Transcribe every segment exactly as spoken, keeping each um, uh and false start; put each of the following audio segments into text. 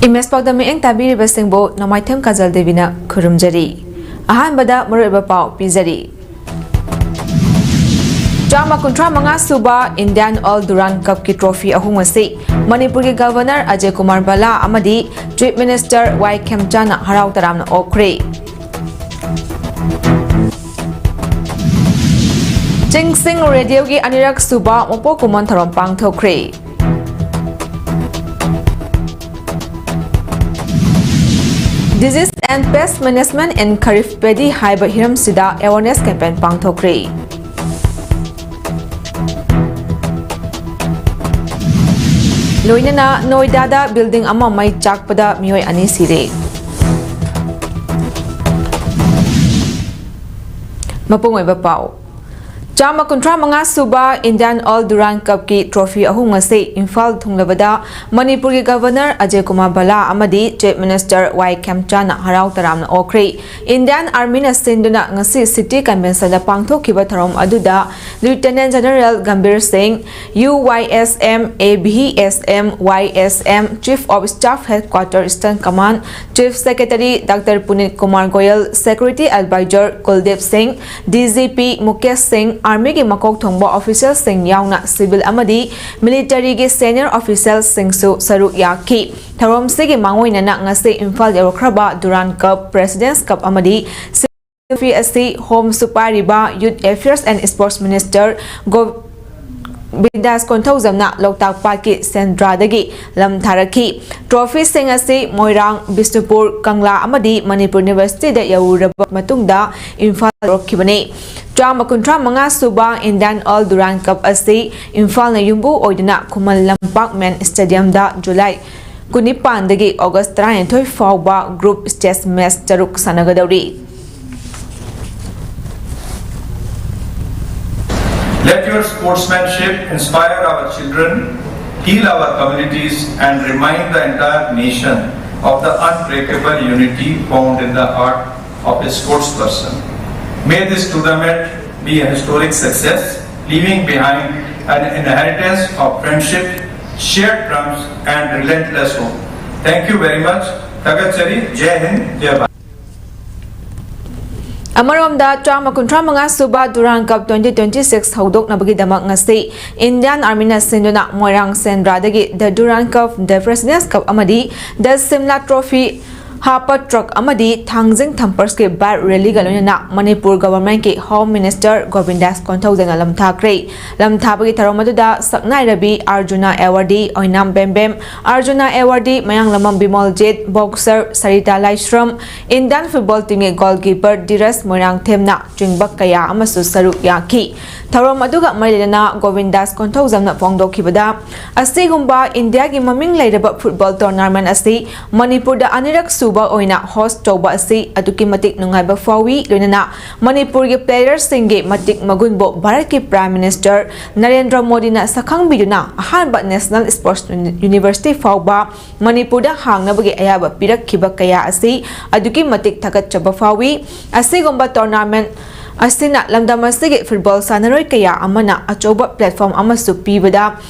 Image ꯄꯥꯎꯗꯝ ꯃꯤꯠꯌꯦꯡ ꯇꯥꯕꯤꯔꯤꯕꯁꯤꯡꯕꯨ ꯅꯣꯡꯃꯥꯏꯊꯦꯝ ꯀꯥꯖꯜ ꯗꯦꯕꯤꯅ ꯈꯨꯔꯨꯝꯖꯔꯤ꯫ ꯑꯍꯥꯟꯕꯗ ꯃꯔꯨꯑꯣꯏꯕ ꯄꯥꯎ ꯄꯤꯖꯔꯤ꯫ ꯆꯥꯝꯃ ꯀꯨꯟꯊ꯭ꯔꯥ ꯃꯉꯥ ꯁꯨꯕ Indian All Durand Cupꯀꯤ trophy ꯑꯍꯨꯝ ꯑꯁꯤ ꯃꯅꯤꯄꯨꯔꯒꯤ Governor ꯑꯖꯌ ꯀꯨꯃꯥꯔ ꯚꯜꯂꯥ ꯑꯃꯗꯤ Chief Minister ꯋꯥꯏ ꯈꯦꯝꯆꯥꯟꯅ ꯍꯔꯥꯎ ꯇꯔꯥꯝꯅ ꯑꯣꯛꯈ꯭ꯔꯦ꯫ ꯆꯤꯡꯁꯤꯡ ꯔꯦꯗꯤꯑꯣꯒꯤ ꯑꯅꯤꯔꯛ ꯁꯨꯕ ꯃꯄꯣꯛ ꯀꯨꯝꯑꯣꯟ ꯊꯧꯔꯝ ꯄꯥꯡꯊꯣꯛꯈ꯭ꯔꯦ꯫ Disease and Pest Management in Kharif Paddy ꯍꯥꯏꯕ ꯍꯤꯔꯝꯁꯤꯗ awareness campaign ꯄꯥꯡꯊꯣꯛꯈ꯭ꯔꯦ꯫ ꯂꯣꯏꯅꯅ ꯅꯣꯏꯗꯥꯗ building ꯑꯃ ꯃꯩ ꯆꯥꯛꯄꯗ ꯃꯤꯑꯣꯏ ꯑꯅꯤ ꯁꯤꯔꯦ꯫ ꯃꯄꯨꯡ ꯑꯣꯏꯕ ꯄꯥꯎ꯫ ꯆꯥꯝꯃ ꯀꯨꯟꯊ꯭ꯔꯥ ꯃꯉꯥ ꯁꯨꯕ Indian All Durand Cupꯀꯤ trophy ꯑꯍꯨꯝ ꯑꯁꯤ ꯏꯝꯐꯥꯜ ꯊꯨꯡꯂꯕꯗ ꯃꯅꯤꯄꯨꯔꯒꯤ Governor ꯑꯖꯌ ꯀꯨꯃꯥꯔ ꯚꯜꯂꯥ ꯑꯃꯗꯤ Chief Minister ꯋꯥꯏ ꯈꯦꯝꯆꯥꯟꯅ ꯍꯔꯥꯎ ꯇꯔꯥꯝꯅ ꯑꯣꯛꯈ꯭ꯔꯦ꯫ Indian Armyꯅ ꯁꯤꯟꯗꯨꯅ ꯉꯁꯤ City Conventionꯗ ꯄꯥꯡꯊꯣꯛꯈꯤꯕ ꯊꯧꯔꯝ ꯑꯗꯨꯗ Lieutenant General ꯒꯝꯚꯤꯔ ꯁꯤꯡ, UYSM, ABSM, YSM, Chief of Staff Headquarter Eastern Command, Chief Secretary Doctor Puneet Kumar Goyal, Security Advisor Kuldeep Singh, DGP Mukesh Singh, Armyꯒꯤ ꯃꯀꯣꯛ ꯊꯣꯡꯕ officialꯁꯤꯡ ꯌꯥꯎꯅ civil ꯑꯃꯗꯤ militaryꯒꯤ senior officialꯁꯤꯡꯁꯨ ꯁꯔꯨꯛ ꯌꯥꯈꯤ꯫ ꯊꯧꯔꯝꯁꯤꯒꯤ ꯃꯥꯡꯑꯣꯏꯅꯅ ꯉꯁꯤ Imphal ꯌꯧꯔꯛꯈ꯭ꯔꯕ Durand Cup, President's Cup ꯑꯃꯗꯤ trophy ꯑꯁꯤ ꯍꯣꯝꯁꯨ ꯄꯥꯏꯔꯤꯕ Youth Affairs and Sports Minister ꯒꯣꯕꯤꯟꯗꯥꯁ ꯀꯣꯟꯊꯧꯖꯝꯅ ꯂꯣꯛꯇꯥꯛ ꯄꯥꯠꯀꯤ ꯁꯦꯟꯗ꯭ꯔꯥꯗꯒꯤ ꯂꯝ ꯊꯥꯔꯛꯈꯤ꯫ Trophyꯁꯤꯡ ꯑꯁꯤ ꯃꯣꯏꯔꯥꯡ, ꯕꯤꯁꯅꯨꯄꯨꯔ, ꯀꯪꯂꯥ ꯑꯃꯗꯤ ꯃꯅꯤꯄꯨꯔ Universityꯗ ꯌꯧꯔꯨꯔꯕ ꯃꯇꯨꯡꯗ ꯏꯝꯐꯥꯜ ꯌꯧꯔꯛꯈꯤꯕꯅꯤ꯫ ꯆꯥꯝꯃ ꯀꯨꯟꯊ꯭ꯔꯥ ꯃꯉꯥ ꯁꯨꯕ Indian All Durand Cup ꯑꯁꯤ ꯏꯝꯐꯥꯜꯅ ꯌꯨꯝꯕꯨ ꯑꯣꯏꯗꯨꯅ Khuman Lampak Main Stadiumꯗ July ꯀꯨꯟꯅꯤꯄꯥꯟꯗꯒꯤ August ꯇꯔꯥꯅꯤꯊꯣꯏ ꯐꯥꯎꯕ group stage match ꯇꯔꯨꯛ ꯁꯥꯟꯅꯒꯗꯧꯔꯤ꯫ Let your sportsmanship inspire our children, heal our communities, and remind the entire nation of the unbreakable unity found in the heart of a sports person. May this tournament be a historic success, leaving behind an inheritance of friendship, shared dreams, and relentless hope. Thank you very much. ꯊꯥꯒꯠꯆꯔꯤ꯫ ꯖꯦ ꯍꯤꯟꯗ, ꯖꯦ ꯚꯥꯔꯠ꯫ ꯑꯃꯔꯣꯝꯗ, ꯆꯥꯝꯃ ꯀꯨꯟꯊ꯭ꯔꯥ ꯃꯉꯥ ꯁꯨꯕ ꯗꯨꯔꯥꯟ ꯀꯞ twenty twenty six ꯍꯧꯗꯣꯛꯅꯕꯒꯤꯗꯃꯛ ꯉꯁꯤ Indian ꯑꯥꯔꯃꯤꯅ ꯁꯤꯟꯗꯨꯅ ꯃꯣꯏꯔꯥꯡ ꯁꯦꯟꯗ꯭ꯔꯥꯗꯒꯤ ꯗ ꯗꯨꯔꯥꯟ ꯀꯞ, ꯗ ꯄ꯭ꯔꯦꯁꯤꯗꯦꯟꯁ ꯀꯞ ꯑꯃꯗꯤ ꯗ ꯁꯤꯝꯂꯥ ꯇ꯭ꯔꯣꯐꯤ ꯍꯥꯞꯄ ꯇ꯭ꯔꯛ ꯑꯃꯗꯤ ꯊꯥꯡꯖꯤꯡ ꯊꯝꯄꯔꯁꯀꯤ ꯕꯥꯏꯛ ꯔꯦꯂꯤꯒ ꯂꯣꯏꯅꯅ ꯃꯅꯤꯄꯨꯔ ꯒꯚꯔꯟꯃꯦꯟꯠꯀꯤ ꯍꯣꯝ ꯃꯤꯅꯤꯁꯇꯔ ꯒꯣꯕꯤꯟꯗꯥꯁ ꯀꯣꯟꯊꯧꯖꯝꯅ ꯂꯝꯊꯥꯈ꯭ꯔꯦ꯫ ꯂꯝꯊꯥꯕꯒꯤ ꯊꯧꯔꯝ ꯑꯗꯨꯗ ꯁꯛꯅꯥꯏꯔꯕꯤ ꯑꯥꯔꯖꯨꯅꯥ ꯑꯦꯋꯥꯔꯗꯤ ꯑꯣꯏꯅꯥꯝ ꯕꯦꯝꯕꯦꯝ, ꯑꯥꯔꯖꯨꯅꯥ ꯑꯦꯋꯥꯔꯗꯤ ꯃꯌꯥꯡꯂꯝꯕꯝ ꯕꯤꯃꯣꯜꯖꯤꯠ, ꯕꯣꯛꯁꯔ ꯁꯔꯤꯇꯥ ꯂꯥꯏꯁ꯭ꯔꯝ, ꯏꯟꯗꯤꯌꯥꯟ ꯐꯨꯠꯕꯣꯜ ꯇꯤꯝꯒꯤ ꯒꯣꯜꯀꯤꯄꯔ ꯙꯤꯔꯖ ꯃꯣꯏꯔꯥꯡꯊꯦꯝꯅ ꯆꯤꯡꯕ ꯀꯌꯥ ꯑꯃꯁꯨ ꯁꯔꯨꯛ ꯌꯥꯈꯤ꯫ ꯊꯧꯔꯝ ꯑꯗꯨꯒ ꯃꯔꯤ ꯂꯩꯅꯅ ꯒꯣꯕꯤꯟꯗꯥꯁ ꯀꯣꯟꯊꯧꯖꯝꯅ ꯐꯣꯡꯗꯣꯛꯈꯤꯕꯗ, ꯑꯁꯤꯒꯨꯝꯕ ꯏꯟꯗꯤꯌꯥꯒꯤ ꯃꯃꯤꯡ ꯂꯩꯔꯕ ꯐꯨꯠꯕꯣꯜ ꯇꯣꯔꯅꯥꯃꯦꯟꯠ ꯑꯁꯤ ꯃꯅꯤꯄꯨꯔꯗ ꯑꯅꯤꯔꯛ ꯁꯨꯕ ꯑꯣꯏꯅ ꯍꯣꯁ꯭ꯠ ꯇꯧꯕ ꯑꯁꯤ ꯑꯗꯨꯛꯀꯤ ꯃꯇꯤꯛ ꯅꯨꯡꯉꯥꯏꯕ ꯐꯥꯎꯏ, ꯂꯣꯏꯅꯅ ꯃꯅꯤꯄꯨꯔꯒꯤ ꯄ꯭ꯂꯦꯌꯔꯁꯤꯡꯒꯤ ꯃꯇꯤꯛ ꯃꯒꯨꯟꯕꯨ ꯚꯥꯔꯠꯀꯤ ꯄ꯭ꯔꯥꯏꯝ ꯃꯤꯅꯤꯁꯇꯔ ꯅꯔꯦꯟꯗ꯭ꯔ ꯃꯣꯗꯤꯅ ꯁꯛꯈꯪꯕꯤꯗꯨꯅ ꯑꯍꯥꯟꯕ ꯅꯦꯁꯅꯦꯜ ꯁ꯭ꯄꯣꯔꯠꯁ ꯌꯨꯅꯤꯚꯔꯁꯤꯇꯤ ꯐꯥꯎꯕ ꯃꯅꯤꯄꯨꯔꯗ ꯍꯥꯡꯅꯕꯒꯤ ꯑꯌꯥꯕ ꯄꯤꯔꯛꯈꯤꯕ ꯀꯌꯥ ꯑꯁꯤ ꯑꯗꯨꯛꯀꯤ ꯃꯇꯤꯛ ꯊꯥꯒꯠꯆꯕ ꯐꯥꯎꯏ꯫ ꯑꯁꯤꯒꯨꯝꯕ ꯇꯣꯔꯅꯥꯃꯦꯟꯠ ꯑꯁꯤꯅ ꯂꯝꯗꯝ ꯑꯁꯤꯒꯤ ꯐꯨꯠꯕꯣꯜ ꯁꯥꯟꯅꯔꯣꯏ ꯀꯌꯥ ꯑꯃꯅ ꯑꯆꯧꯕ ꯄ꯭ꯂꯦꯠꯐꯣꯔꯝ ꯑꯃꯁꯨ ꯄꯤꯕꯗ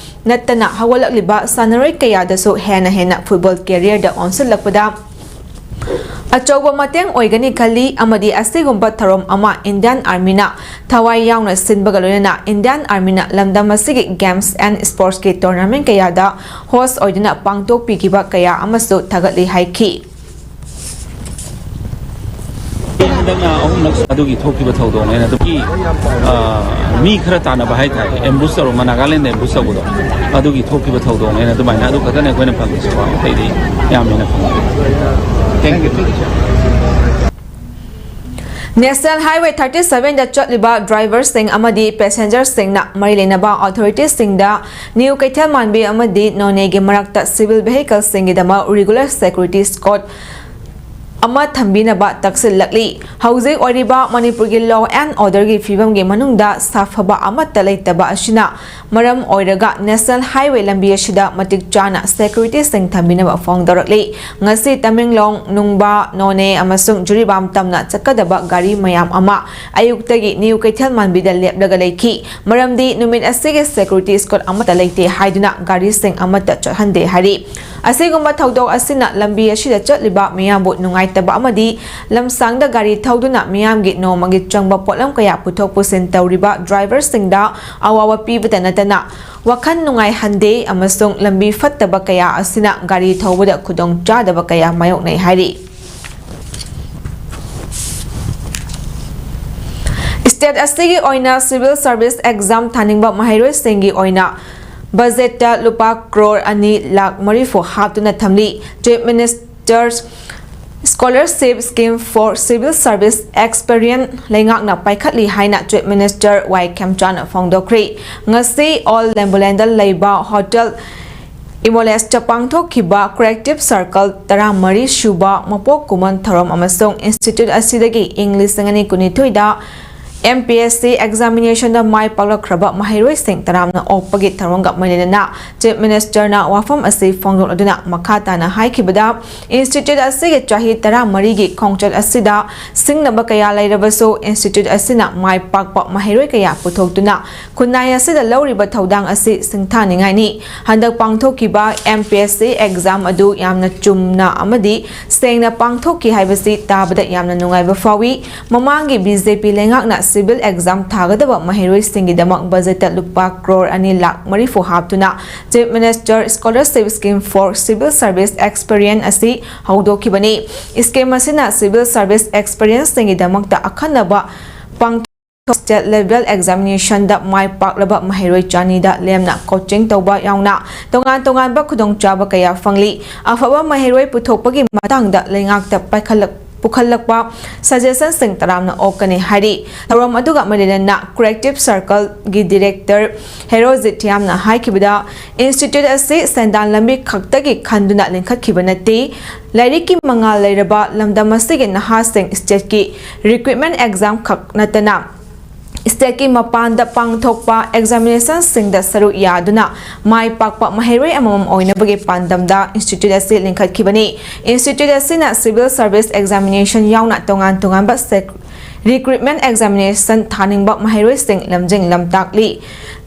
ꯅꯠꯇꯅ, ꯍꯧꯒꯠꯂꯛꯂꯤꯕ ꯁꯥꯟꯅꯔꯣꯏ ꯀꯌꯥꯗꯁꯨ ꯍꯦꯟꯅ ꯍꯦꯟꯅ ꯐꯨꯠꯕꯣꯜ ꯀꯦꯔꯤꯌꯔꯗ ꯑꯣꯟꯁꯤꯜꯂꯛꯄꯗ ꯑꯆꯧꯕ ꯃꯇꯦꯡ ꯑꯣꯏꯒꯅꯤ ꯈꯜꯂꯤ, ꯑꯃꯗꯤ ꯑꯁꯤꯒꯨꯝꯕ ꯊꯧꯔꯝ ꯑꯃ ꯏꯟꯗꯤꯌꯥꯟ ꯑꯥꯔꯃꯤꯅ ꯊꯋꯥꯏ ꯌꯥꯎꯅ ꯁꯤꯟꯕꯒ ꯂꯣꯏꯅꯅ ꯏꯟꯗꯤꯌꯥꯟ ꯑꯥꯔꯃꯤꯅ ꯂꯝꯗꯝ ꯑꯁꯤꯒꯤ ꯒꯦꯝꯁ ꯑꯦꯟ ꯁ꯭ꯄꯣꯔꯠꯁꯀꯤ ꯇꯣꯔꯅꯥꯃꯦꯟꯠ ꯀꯌꯥꯗ ꯍꯣꯁ꯭ꯠ ꯑꯣꯏꯗꯨꯅ ꯄꯥꯡꯊꯣꯛꯄꯤꯈꯤꯕ ꯀꯌꯥ ꯑꯃꯁꯨ ꯊꯥꯒꯠꯂꯤ ꯍꯥꯏꯈꯤ꯫ ꯍꯟꯗꯛꯅ ꯑꯍꯨꯝꯂꯛ ꯑꯗꯨꯒꯤ ꯊꯣꯛꯈꯤꯕ ꯊꯧꯗꯣꯛꯅꯦꯅ ꯑꯗꯨꯒꯤ, ꯑ, ꯃꯤ ꯈꯔ ꯇꯥꯟꯅꯕ ꯍꯥꯏꯇꯥꯔꯦ, ꯑꯦꯝꯕꯨꯁ ꯇꯧꯔꯝꯕ, ꯅꯥꯒꯥꯂꯦꯟꯗ ꯑꯦꯝꯕꯨꯁ ꯇꯧꯕꯗꯣ, ꯑꯗꯨꯒꯤ ꯊꯣꯛꯈꯤꯕ ꯊꯧꯗꯣꯛꯅꯦꯅ ꯑꯗꯨꯃꯥꯏꯅ ꯑꯗꯨ ꯈꯛꯇꯅꯦ ꯑꯩꯈꯣꯏꯅ ꯐꯪꯉꯤꯁꯤꯀꯣ꯫ ꯑꯇꯩꯗꯤ ꯌꯥꯝ ꯍꯦꯟꯅ ꯐꯪꯗꯦ꯫ Thank you. National Highway thirty seven ꯗ ꯆꯠꯂꯤꯕ ꯗ꯭ꯔꯥꯏꯚꯔꯁꯤꯡ ꯑꯃꯗꯤ ꯄꯦꯁꯦꯟꯖꯔꯁꯤꯡꯅ ꯃꯔꯤ ꯂꯩꯅꯕ ꯑꯣꯊꯣꯔꯤꯇꯤꯁꯤꯡꯗ ꯅ꯭ꯌꯨ ꯀꯩꯊꯦꯜꯃꯥꯟꯕꯤ ꯑꯃꯗꯤ ꯅꯣꯅꯦꯒꯤ ꯃꯔꯛꯇ ꯁꯤꯚꯤꯜ ꯚꯦꯍꯤꯀꯜꯁꯤꯡꯒꯤꯗꯃꯛ ꯔꯤꯒꯨꯂꯔ ꯁꯦꯀ꯭ꯌꯨꯔꯤꯇꯤ ꯁ꯭ꯀꯣꯠ ꯑꯃ ꯊꯝꯕꯤꯅꯕ ꯇꯛꯁꯤꯜꯂꯛꯂꯤ꯫ ꯍꯧꯖꯤꯛ ꯑꯣꯏꯔꯤꯕ ꯃꯅꯤꯄꯨꯔꯒꯤ law and orderꯒꯤ ꯐꯤꯕꯝꯒꯤ ꯃꯅꯨꯡꯗ ꯁꯥꯐꯕ ꯑꯃꯠꯇ ꯂꯩꯇꯕ ꯑꯁꯤꯅ ꯃꯔꯝ ꯑꯣꯏꯔꯒ National Highway ꯂꯝꯕꯤ ꯑꯁꯤꯗ ꯃꯇꯤꯛ ꯆꯥꯅ securityꯁꯤꯡ ꯊꯝꯕꯤꯅꯕ ꯐꯣꯡꯗꯣꯔꯛꯂꯤ꯫ ꯉꯁꯤ ꯇꯃꯦꯡꯂꯣꯡ, ꯅꯨꯡꯕꯥ, ꯅꯣꯅꯦ ꯑꯃꯁꯨꯡ ꯖꯤꯔꯤꯕꯥꯝ ꯇꯝꯅ ꯆꯠꯀꯗꯕ ꯒꯥꯔꯤ ꯃꯌꯥꯝ ꯑꯃ ꯑꯌꯨꯛꯇꯒꯤ ꯅ꯭ꯌꯨ ꯀꯩꯊꯦꯜ ꯃꯥꯟꯕꯤꯗ ꯂꯦꯞꯂꯒ ꯂꯩꯈꯤ, ꯃꯔꯝꯗꯤ ꯅꯨꯃꯤꯠ ꯑꯁꯤꯒꯤ security escort ꯑꯃꯠꯇ ꯂꯩꯇꯦ ꯍꯥꯏꯗꯨꯅ ꯒꯥꯔꯤꯁꯤꯡ ꯑꯃꯠꯇ ꯆꯠꯍꯟꯗꯦ ꯍꯥꯏꯔꯤ꯫ ꯑꯁꯤꯒꯨꯝꯕ ꯊꯧꯗꯣꯛ ꯑꯁꯤꯅ ꯂꯝꯕꯤ ꯑꯁꯤꯗ ꯆꯠꯂꯤꯕ ꯃꯤꯌꯥꯝꯕꯨ ꯅꯨꯡꯉꯥꯏꯇꯕ ꯑꯃꯗꯤ ꯂꯝꯁꯥꯡꯗ ꯒꯥꯔꯤ ꯊꯧꯗꯨꯅ ꯃꯤꯌꯥꯝꯒꯤ ꯅꯣꯡꯃꯒꯤ ꯆꯪꯕ ꯄꯣꯠꯂꯝ ꯀꯌꯥ ꯄꯨꯊꯣꯛ ꯄꯨꯁꯤꯟ ꯇꯧꯔꯤꯕ driverꯁꯤꯡꯗ ꯑꯋꯥꯕ ꯄꯤꯕꯇ ꯅꯠꯇꯅ ꯋꯥꯈꯜ ꯅꯨꯡꯉꯥꯏꯍꯟꯗꯦ ꯑꯃꯁꯨꯡ ꯂꯝꯕꯤ ꯐꯠꯇꯕ ꯀꯌꯥ ꯑꯁꯤꯅ ꯒꯥꯔꯤ ꯊꯧꯕꯗ ꯈꯨꯗꯣꯡꯆꯥꯗꯕ ꯀꯌꯥ ꯃꯥꯌꯣꯛꯅꯩ ꯍꯥꯏꯔꯤ꯫ State ꯑꯁꯤꯒꯤ ꯑꯣꯏꯅ civil service exam ꯊꯥꯅꯤꯡꯕ ꯃꯍꯩꯔꯣꯏꯁꯤꯡꯒꯤ ꯑꯣꯏꯅ budgetꯇ ꯂꯨꯄꯥ ꯀ꯭ꯔꯣꯔ ꯑꯅꯤ ꯂꯥꯈ ꯃꯔꯤꯐꯨ ꯍꯥꯞꯇꯨꯅ ꯊꯝꯂꯤ꯫ Chief Minister's Scholarship Scheme for Civil Service Experience ꯂꯩꯉꯥꯛꯅ ꯄꯥꯏꯈꯠꯂꯤ ꯍꯥꯏꯅ Chief Minister ꯋꯥꯏ ꯈꯦꯝꯆꯥꯅ ꯐꯣꯡꯗꯣꯛꯈ꯭ꯔꯦ꯫ ꯉꯁꯤ ꯑꯣꯜ ꯂꯦꯝꯕꯨꯂꯦꯟꯗ ꯂꯩꯕ ꯍꯣꯇꯦꯜ ꯏꯃꯣꯂꯦꯁꯇ ꯄꯥꯡꯊꯣꯛꯈꯤꯕ Creative Circle ꯇꯔꯥꯃꯔꯤ ꯁꯨꯕ ꯃꯄꯣꯛ ꯀꯨꯝꯑꯣꯟ ꯊꯧꯔꯝ ꯑꯃꯁꯨꯡ institute ꯑꯁꯤꯗꯒꯤ ꯏꯪ ꯂꯤꯁꯤꯡ ꯑꯅꯤ ꯀꯨꯟꯅꯤꯊꯣꯏꯗ MPSC examinationꯗ ꯃꯥꯏ ꯄꯥꯛꯂꯛꯈ꯭ꯔꯕ ꯃꯍꯩꯔꯣꯏꯁꯤꯡ ꯇꯔꯥꯝꯅ ꯑꯣꯛꯄꯒꯤ ꯊꯧꯔꯝꯒ ꯃꯔꯤ ꯂꯩꯅꯅ Chief Ministerꯅ ꯋꯥꯐꯝ ꯑꯁꯤ ꯐꯣꯡꯗꯣꯛꯂꯗꯨꯅ ꯃꯈꯥ ꯇꯥꯅ ꯍꯥꯏꯈꯤꯕꯗ, institute ꯑꯁꯤꯒꯤ ꯆꯍꯤ ꯇꯔꯥꯃꯔꯤꯒꯤ ꯈꯣꯡꯆꯠ ꯑꯁꯤꯗ ꯁꯤꯡꯅꯕ ꯀꯌꯥ ꯂꯩꯔꯕꯁꯨ, institute ꯑꯁꯤꯅ ꯃꯥꯏ ꯄꯥꯛꯄ ꯃꯍꯩꯔꯣꯏ ꯀꯌꯥ ꯄꯨꯊꯣꯛꯇꯨꯅ ꯈꯨꯟꯅꯥꯏ ꯑꯁꯤꯗ ꯂꯧꯔꯤꯕ ꯊꯧꯗꯥꯡ ꯑꯁꯤ ꯁꯤꯡꯊꯥꯅꯤꯡꯉꯥꯏꯅꯤ꯫ ꯍꯟꯗꯛ ꯄꯥꯡꯊꯣꯛꯈꯤꯕ MPSC exam ꯑꯗꯨ ꯌꯥꯝꯅ ꯆꯨꯝꯅ ꯑꯃꯗꯤ ꯁꯦꯡꯅ ꯄꯥꯡꯊꯣꯛꯈꯤ ꯍꯥꯏꯕꯁꯤ ꯇꯥꯕꯗ ꯌꯥꯝꯅ ꯅꯨꯡꯉꯥꯏꯕ ꯐꯥꯎꯏ꯫ ꯃꯃꯥꯡꯒꯤ BJP ꯂꯩꯉꯥꯛꯅ civil exam ꯊꯥꯒꯗꯕ ꯃꯍꯩꯔꯣꯏꯁꯤꯡꯒꯤꯗꯃꯛ budgetꯇ ꯂꯨꯄꯥ ꯀ꯭ꯔꯣꯔ ꯑꯅꯤ ꯂꯥꯈ ꯃꯔꯤꯐꯨ ꯍꯥꯞꯇꯨꯅ Chief Minister Scholarship Scheme for Civil Service Experience ꯑꯁꯤ ꯍꯧꯗꯣꯛꯈꯤꯕꯅꯤ꯫ Scheme ꯑꯁꯤꯅ civil service experienceꯁꯤꯡꯒꯤꯗꯃꯛꯇ ꯑꯈꯟꯅꯕ ꯄꯥꯡꯊꯣꯛ state level examinationꯗ ꯃꯥꯏ ꯄꯥꯛꯂꯕ ꯃꯍꯩꯔꯣꯏ ꯆꯅꯤꯗ ꯂꯦꯝꯅ coaching ꯇꯧꯕ ꯌꯥꯎꯅ ꯇꯣꯉꯥꯟ ꯇꯣꯉꯥꯟꯕ ꯈꯨꯗꯣꯡꯆꯥꯕ ꯀꯌꯥ ꯐꯪꯂꯤ꯫ ꯑꯐꯕ ꯃꯍꯩꯔꯣꯏ ꯄꯨꯊꯣꯛꯄꯒꯤ ꯃꯇꯥꯡꯗ ꯂꯩꯉꯥꯛꯇ ꯄꯥꯏꯈꯠꯂꯛ ꯄꯨꯈꯠꯂꯛꯄ suggestionꯁꯤꯡ ꯇꯔꯥꯝꯅ ꯑꯣꯛꯀꯅꯤ ꯍꯥꯏꯔꯤ꯫ ꯊꯧꯔꯝ ꯑꯗꯨꯒ ꯃꯔꯤ ꯂꯩꯅꯅ Creative Circleꯒꯤ Director ꯍꯦꯔꯣꯖꯤꯠ ꯊꯤꯌꯥꯝꯅ ꯍꯥꯏꯈꯤꯕꯗ, institute ꯑꯁꯤ ꯁꯦꯟꯗꯥꯟ ꯂꯝꯕꯤ ꯈꯛꯇꯒꯤ ꯈꯟꯗꯨꯅ ꯂꯤꯡꯈꯠꯈꯤꯕ ꯅꯠꯇꯦ꯫ ꯂꯥꯏꯔꯤꯛꯀꯤ ꯃꯉꯥꯜ ꯂꯩꯔꯕ ꯂꯝꯗꯝ ꯑꯁꯤꯒꯤ ꯅꯍꯥꯁꯤꯡ stateꯀꯤ recruitment exam ꯈꯛ ꯅꯠꯇꯅ stateꯀꯤ ꯃꯄꯥꯟꯗ ꯄꯥꯡꯊꯣꯛꯄ examinationꯁꯤꯡꯗ ꯁꯔꯨꯛ ꯌꯥꯗꯨꯅ ꯃꯥꯏ ꯄꯥꯛꯄ ꯃꯍꯩꯔꯣꯏ ꯑꯃꯃꯝ ꯑꯣꯏꯅꯕꯒꯤ ꯄꯥꯟꯗꯝꯗ institute ꯑꯁꯤ ꯂꯤꯡꯈꯠꯈꯤꯕꯅꯤ꯫ Institute ꯑꯁꯤꯅ civil service examination ꯌꯥꯎꯅ ꯇꯣꯉꯥꯟ ꯇꯣꯉꯥꯟꯕ sec-, recruitment examination ꯊꯥꯅꯤꯡꯕ ꯃꯍꯩꯔꯣꯏꯁꯤꯡ ꯂꯝꯖꯤꯡ ꯂꯝꯇꯥꯛꯂꯤ꯫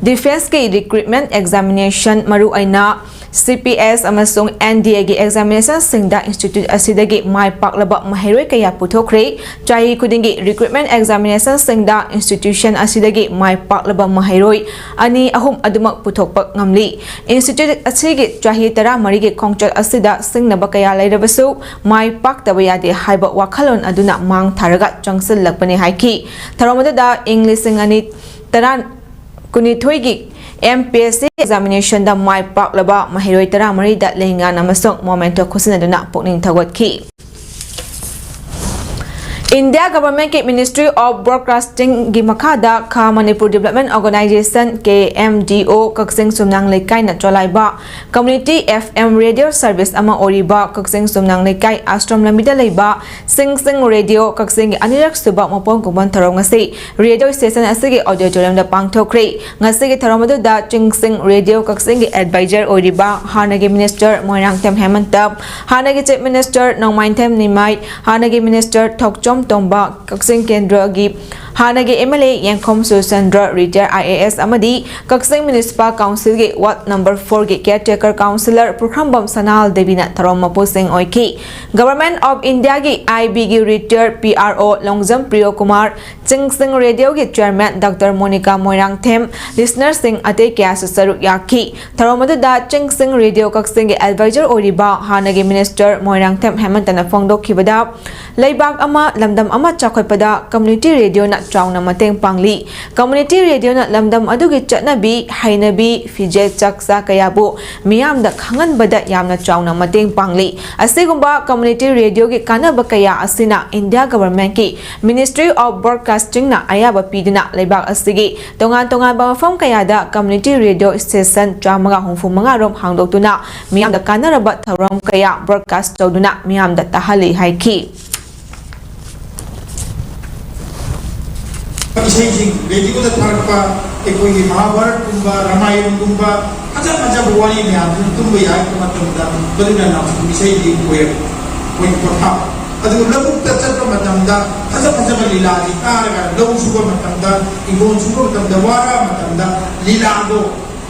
Defenceꯀꯤ recruitment examination, ꯃꯔꯨꯑꯣꯏꯅ CPS ꯑꯃꯁꯨꯡ NDAꯒꯤ examinationꯁꯤꯡꯗ institute ꯑꯁꯤꯗꯒꯤ ꯃꯥꯏ ꯄꯥꯛꯂꯕ ꯃꯍꯩꯔꯣꯏ ꯀꯌꯥ ꯄꯨꯊꯣꯛꯈ꯭ꯔꯦ꯫ ꯆꯍꯤ ꯈꯨꯗꯤꯡꯒꯤ recruitment examinationꯁꯤꯡꯗ institution ꯑꯁꯤꯗꯒꯤ ꯃꯥꯏ ꯄꯥꯛꯂꯕ ꯃꯍꯩꯔꯣꯏ ꯑꯅꯤ ꯑꯍꯨꯝ ꯑꯗꯨꯃꯛ ꯄꯨꯊꯣꯛꯄ ꯉꯝꯂꯤ꯫ Institute ꯑꯁꯤꯒꯤ ꯆꯍꯤ ꯇꯔꯥꯃꯔꯤꯒꯤ ꯈꯣꯡꯆꯠ ꯑꯁꯤꯗ ꯁꯤꯡꯅꯕ ꯀꯌꯥ ꯂꯩꯔꯕꯁꯨ, ꯃꯥꯏ ꯄꯥꯛꯇꯕ ꯌꯥꯗꯦ ꯍꯥꯏꯕ ꯋꯥꯈꯜꯂꯣꯟ ꯑꯗꯨꯅ ꯃꯥꯡ ꯊꯥꯔꯒ ꯆꯪꯁꯤꯜꯂꯛꯄꯅꯤ ꯍꯥꯏꯈꯤ꯫ ꯊꯧꯔꯝ ꯑꯗꯨꯗ ꯏꯪ ꯂꯤꯁꯤꯡ ꯑꯅꯤ ꯇꯔꯥ ꯀꯨꯟꯅꯤꯊꯣꯏꯒꯤ MPSC examinationꯗ ꯃꯥꯏ ꯄꯥꯛꯂꯕ ꯃꯍꯩꯔꯣꯏ ꯇꯔꯥꯃꯔꯤꯗ ꯂꯩꯉꯥꯛ ꯑꯃꯁꯨꯡ memento ꯈꯨꯠꯁꯤꯟꯅꯗꯨꯅ ꯄꯨꯛꯅꯤꯡ ꯊꯧꯒꯠꯈꯤ꯫ India Governmentꯀꯤ Ministry of Broadcastingꯒꯤ ꯃꯈꯥꯗ ꯈꯥ ꯃꯅꯤꯄꯨꯔ Development Organisation, KMDO, ꯀꯛꯆꯤꯡ ꯆꯨꯝꯅꯥꯡ ꯂꯩꯀꯥꯏꯅ ꯆꯂꯥꯏꯕ community FM radio service ꯑꯃ ꯑꯣꯏꯔꯤꯕ ꯀꯛꯆꯤꯡ ꯆꯨꯝꯅꯥꯡ ꯂꯩꯀꯥꯏ ꯑꯥꯁ꯭ꯔꯝ ꯂꯝꯕꯤꯗ ꯂꯩꯕ ꯁꯤꯡ ꯁꯤꯡ ꯔꯦꯗꯤꯑꯣ ꯀꯛꯆꯤꯡꯒꯤ ꯑꯅꯤꯔꯛ ꯁꯨꯕ ꯃꯄꯣꯛ ꯀꯨꯝꯑꯣꯟ ꯊꯧꯔꯝ ꯉꯁꯤ ꯔꯦꯗꯤꯑꯣ ꯁ꯭ꯇꯦꯁꯟ ꯑꯁꯤꯒꯤ auditoriumꯗ ꯄꯥꯡꯊꯣꯛꯈ꯭ꯔꯦ꯫ ꯉꯁꯤꯒꯤ ꯊꯧꯔꯝ ꯑꯗꯨꯗ ꯆꯤꯡ ꯁꯤꯡ ꯔꯦꯗꯤꯑꯣ ꯀꯛꯆꯤꯡꯒꯤ advisor ꯑꯣꯏꯔꯤꯕ ꯍꯥꯟꯅꯒꯤ minister ꯃꯣꯏꯔꯥꯡꯊꯦꯝ ꯍꯦꯃꯟꯇ, ꯍꯥꯟꯅꯒꯤ chief minister ꯅꯣꯡꯃꯥꯏꯊꯦꯝ ꯅꯤꯃꯥꯏ, ꯍꯥꯟꯅꯒꯤ minister ꯊꯣꯛꯆꯣꯝ ꯇꯣꯝꯕ, ꯀꯛꯆꯤꯡ ꯀꯦꯟꯗ꯭ꯔꯒꯤ ꯍꯥꯟꯅꯒꯤ MLA ꯌꯦꯡꯈꯣꯝ ꯁꯨꯔꯆꯟꯗ꯭ꯔ, retired IAS ꯑꯃꯗꯤ ꯀꯛꯆꯤꯡ Municipal Councilꯒꯤ ward number fourꯒꯤ caretaker councillor ꯄꯨꯈ꯭ꯔꯝꯕꯝ ꯁꯅꯥꯍꯜ ꯗꯦꯕꯤꯅ ꯊꯧꯔꯝ ꯃꯄꯨꯁꯤꯡ ꯑꯣꯏꯈꯤ꯫ Government of Indiaꯒꯤ IBꯒꯤ retired PRO Longjam ꯄ꯭ꯔꯤꯌꯣ Kumar, ꯆꯤꯡ ꯁꯤꯡ ꯔꯦꯗꯤꯑꯣꯒꯤ chairman Doctor ꯃꯣꯅꯤꯀꯥ ꯃꯣꯏꯔꯥꯡꯊꯦꯝ, listenerꯁꯤꯡ ꯑꯇꯩ ꯀꯌꯥꯁꯨ ꯁꯔꯨꯛ ꯌꯥꯈꯤ꯫ ꯊꯧꯔꯝ ꯑꯗꯨꯗ ꯆꯤꯡ ꯁꯤꯡ ꯔꯦꯗꯤꯑꯣ ꯀꯛꯆꯤꯡꯒꯤ advisor ꯑꯣꯏꯔꯤꯕ ꯍꯥꯟꯅꯒꯤ minister ꯃꯣꯏꯔꯥꯡꯊꯦꯝ ꯍꯦꯃꯟꯇꯅ ꯐꯣꯡꯗꯣꯛꯈꯤꯕꯗ, ꯂꯩꯕꯥꯛ ꯑꯃ ꯂꯝꯗꯝ ꯑꯃ ꯆꯥꯎꯈꯠꯄꯗ community radioꯅ ꯆꯥꯎꯅ ꯃꯇꯦꯡ ꯄꯥꯡꯂꯤ꯫ Community radioꯅ ꯂꯝꯗꯝ ꯑꯗꯨꯒꯤ ꯆꯠꯅꯕꯤ, ꯍꯩꯅꯕꯤ, ꯐꯤꯖꯦꯠ ꯆꯥꯛꯆꯥ ꯀꯌꯥꯕꯨ ꯃꯤꯌꯥꯝꯗ ꯈꯪꯍꯟꯕꯗ ꯌꯥꯝꯅ ꯆꯥꯎꯅ ꯃꯇꯦꯡ ꯄꯥꯡꯂꯤ꯫ ꯑꯁꯤꯒꯨꯝꯕ community radioꯒꯤ ꯀꯥꯟꯅꯕ ꯀꯌꯥ ꯑꯁꯤꯅ India governmentꯀꯤ Ministry of Broadcastingꯅ ꯑꯌꯥꯕ ꯄꯤꯗꯨꯅ ꯂꯩꯕꯥꯛ ꯑꯁꯤꯒꯤ ꯇꯣꯉꯥꯟ ꯇꯣꯉꯥꯟꯕ ꯃꯐꯝ ꯀꯌꯥꯗ community radio station ꯆꯥꯝꯃꯒ ꯍꯨꯝꯐꯨ ꯃꯉꯥ ꯔꯣꯝ ꯍꯥꯡꯗꯣꯛꯇꯨꯅ ꯃꯤꯌꯥꯝꯗ ꯀꯥꯟꯅꯔꯕ ꯊꯧꯔꯝ ꯀꯌꯥ broadcast ꯇꯧꯗꯨꯅ ꯃꯤꯌꯥꯝꯗ ꯇꯥꯍꯜꯂꯤ ꯍꯥꯏꯈꯤ꯫ ꯏꯁꯩꯁꯤꯡ ꯔꯦꯗꯤꯑꯣꯗ ꯊꯥꯔꯛꯄ ꯑꯩꯈꯣꯏꯒꯤ ꯃꯍꯥꯚꯥꯔꯠꯀꯨꯝꯕ, ꯔꯥꯃꯥꯌꯟꯒꯨꯝꯕ, ꯐꯖ ꯐꯖꯕ ꯋꯥꯔꯤ ꯃꯌꯥꯝꯁꯤ ꯇꯨꯝꯕ ꯌꯥꯔꯛꯄ ꯃꯇꯝꯗ ꯃꯗꯨꯅ ꯅꯥꯎꯁꯨꯝ ꯏꯁꯩꯒꯤ ꯑꯣꯏꯔꯛ-, ꯑꯣꯏꯅ ꯄꯣꯊꯥꯕ꯫ ꯑꯗꯨꯒ ꯂꯧꯕꯨꯛꯇ ꯆꯠꯄ ꯃꯇꯝꯗ ꯐꯖ ꯐꯖꯕ ꯂꯤꯂꯥꯁꯤ ꯇꯥꯔꯒ, ꯂꯧ ꯁꯨꯕ ꯃꯇꯝꯗ, ꯏꯪꯈꯣꯜ ꯁꯨꯕ ꯃꯇꯝꯗ, ꯋꯥꯔꯕ ꯃꯇꯝꯗ ꯂꯤꯂꯥꯗꯣ